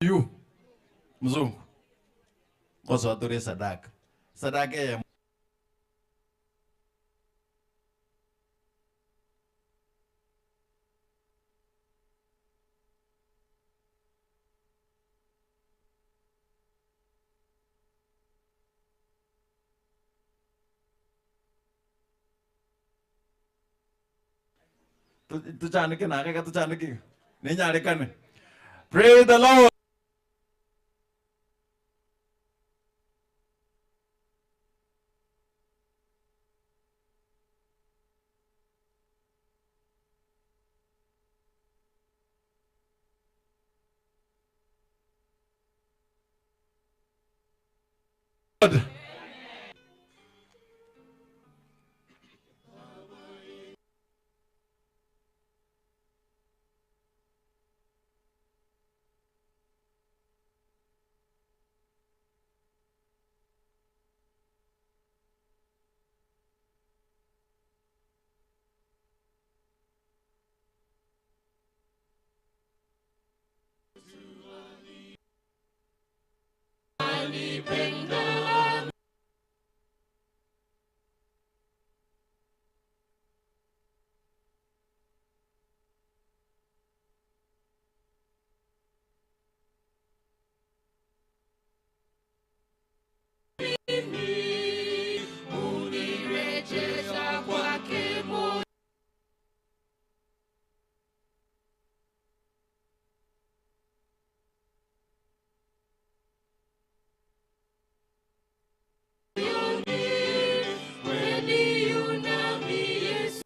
You, mzungu ngosoatore sadaka sadaka ya tuchanike nakeka tuchanike ninyarikane. Praise the Lord. Unirejesha kwake moyoni, kweli yunami Yesu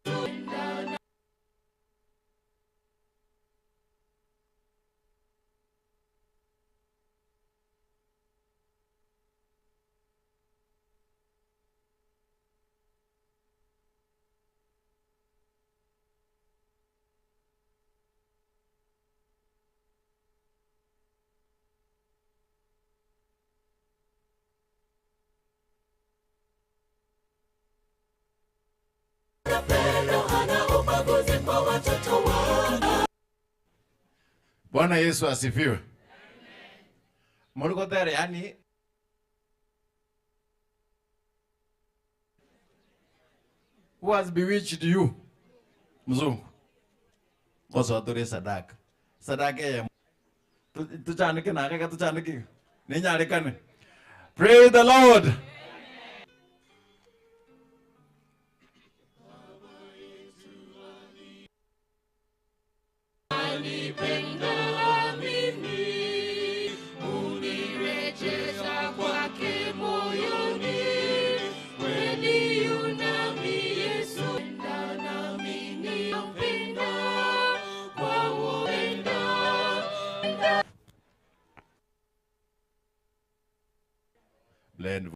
Pendo hana ubaguzi kwa watoto wake. Bwana Yesu asifiwe. Mulikotere yani Who has bewitched you? Mzungu. Ngosoa tore esadaka. Esadaka eyemo. Tochaneke nake iga tochaneke iga. Nenyarekane. Praise the Lord. Blend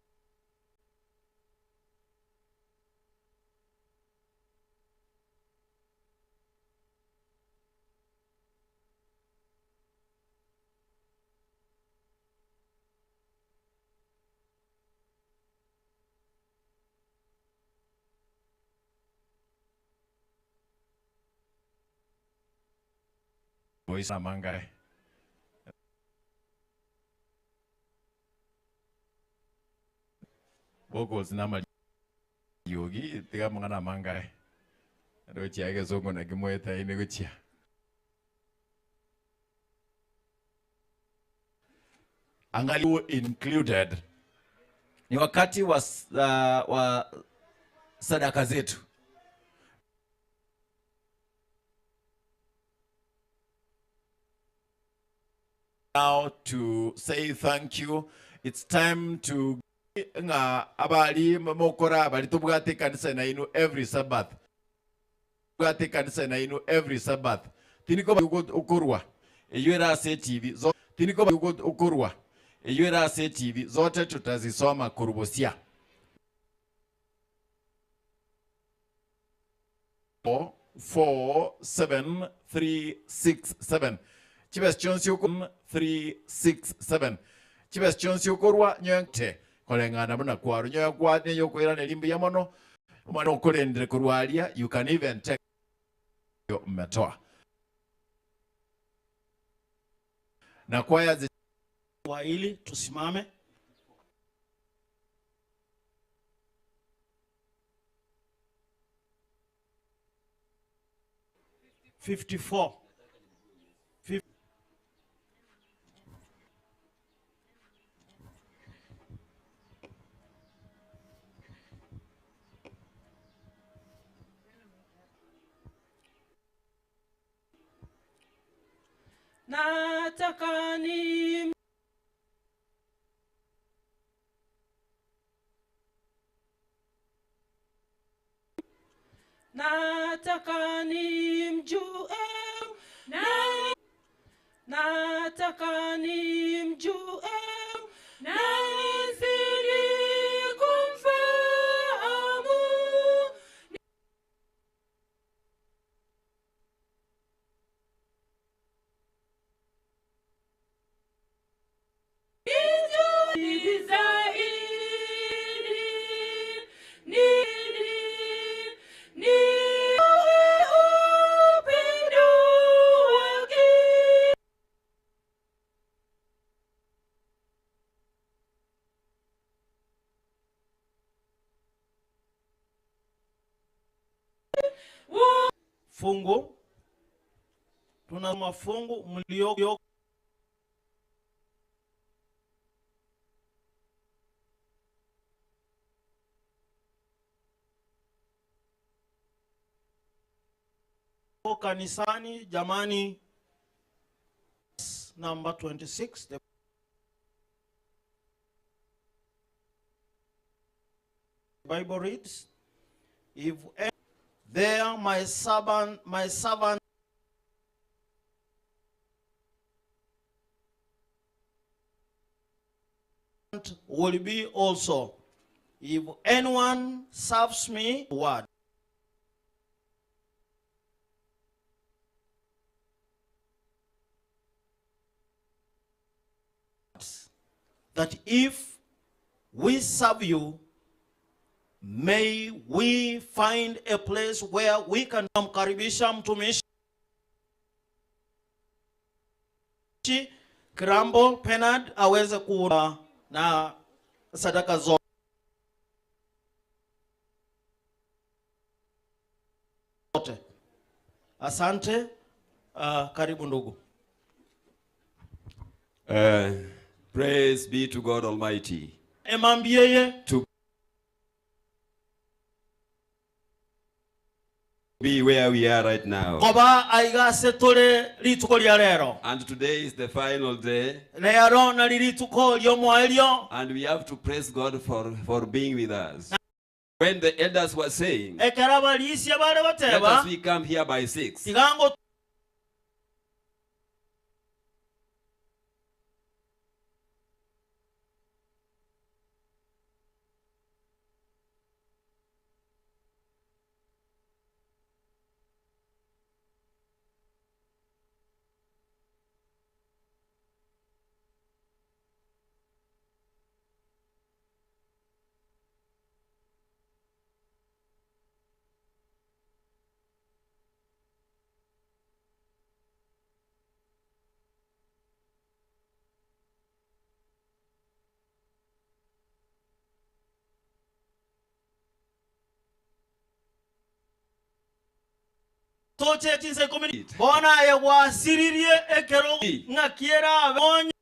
voice amangae. Vocals na amariogi tiga amang'ana amangae. Rochia egesongo naki moetaine gochia. Angalia included. Ni wakati wa, uh, wa sadaka zetu. Now to say thank you. It's time to ng'a abari mokora abari tobwate ekanisa nainwe every Sabbath. Tobwate ekanisa nainwe every Sabbath. Tiniko okorwa eywo ere ase etibi zo tiniko okorwa eywo ere ase etibi zote tutazisoma korubosia. 4 7 3 6 7 Chibesa chionsi oko 3 6 7 Chibesa chionsi okorwa nyoe koreng'ana buna kwarwa nyoe kwa neyokoiraneria mbuya mono omwana okorendire korwa aria you can even take mmetoa na kwaya zi Swahili tusimame. 54. Nataka ni Nataka nimjue na nataka nimjue na nizidi kumfahamu. Nijue zaidi ni ni upendo wake. Fungu tuna mafungu mlio kanisani jamani, number 26 the Bible reads, if there my servant, my servant will be also. If anyone serves me, word. That if we serve you, may we find a place where we can mkaribisha mtumishi Kirambo Penard aweze kuwa na sadaka zote. Wote. Asante. Uh, karibu ndugu. Uh, praise be to God Almighty. Emambia eye. To be where we are right now. Koba aiga ase tore rituko ria rero. And today is the final day. Rero nari rituko riomoerio. And we have to praise God for, for being with us. When the elders were saying, Ekero abarisia bare let goteba, us we come here by 6. tiga ngo toche chinsa ikomi. Bono aye gwasiririe ekero ng'aki erabe onye.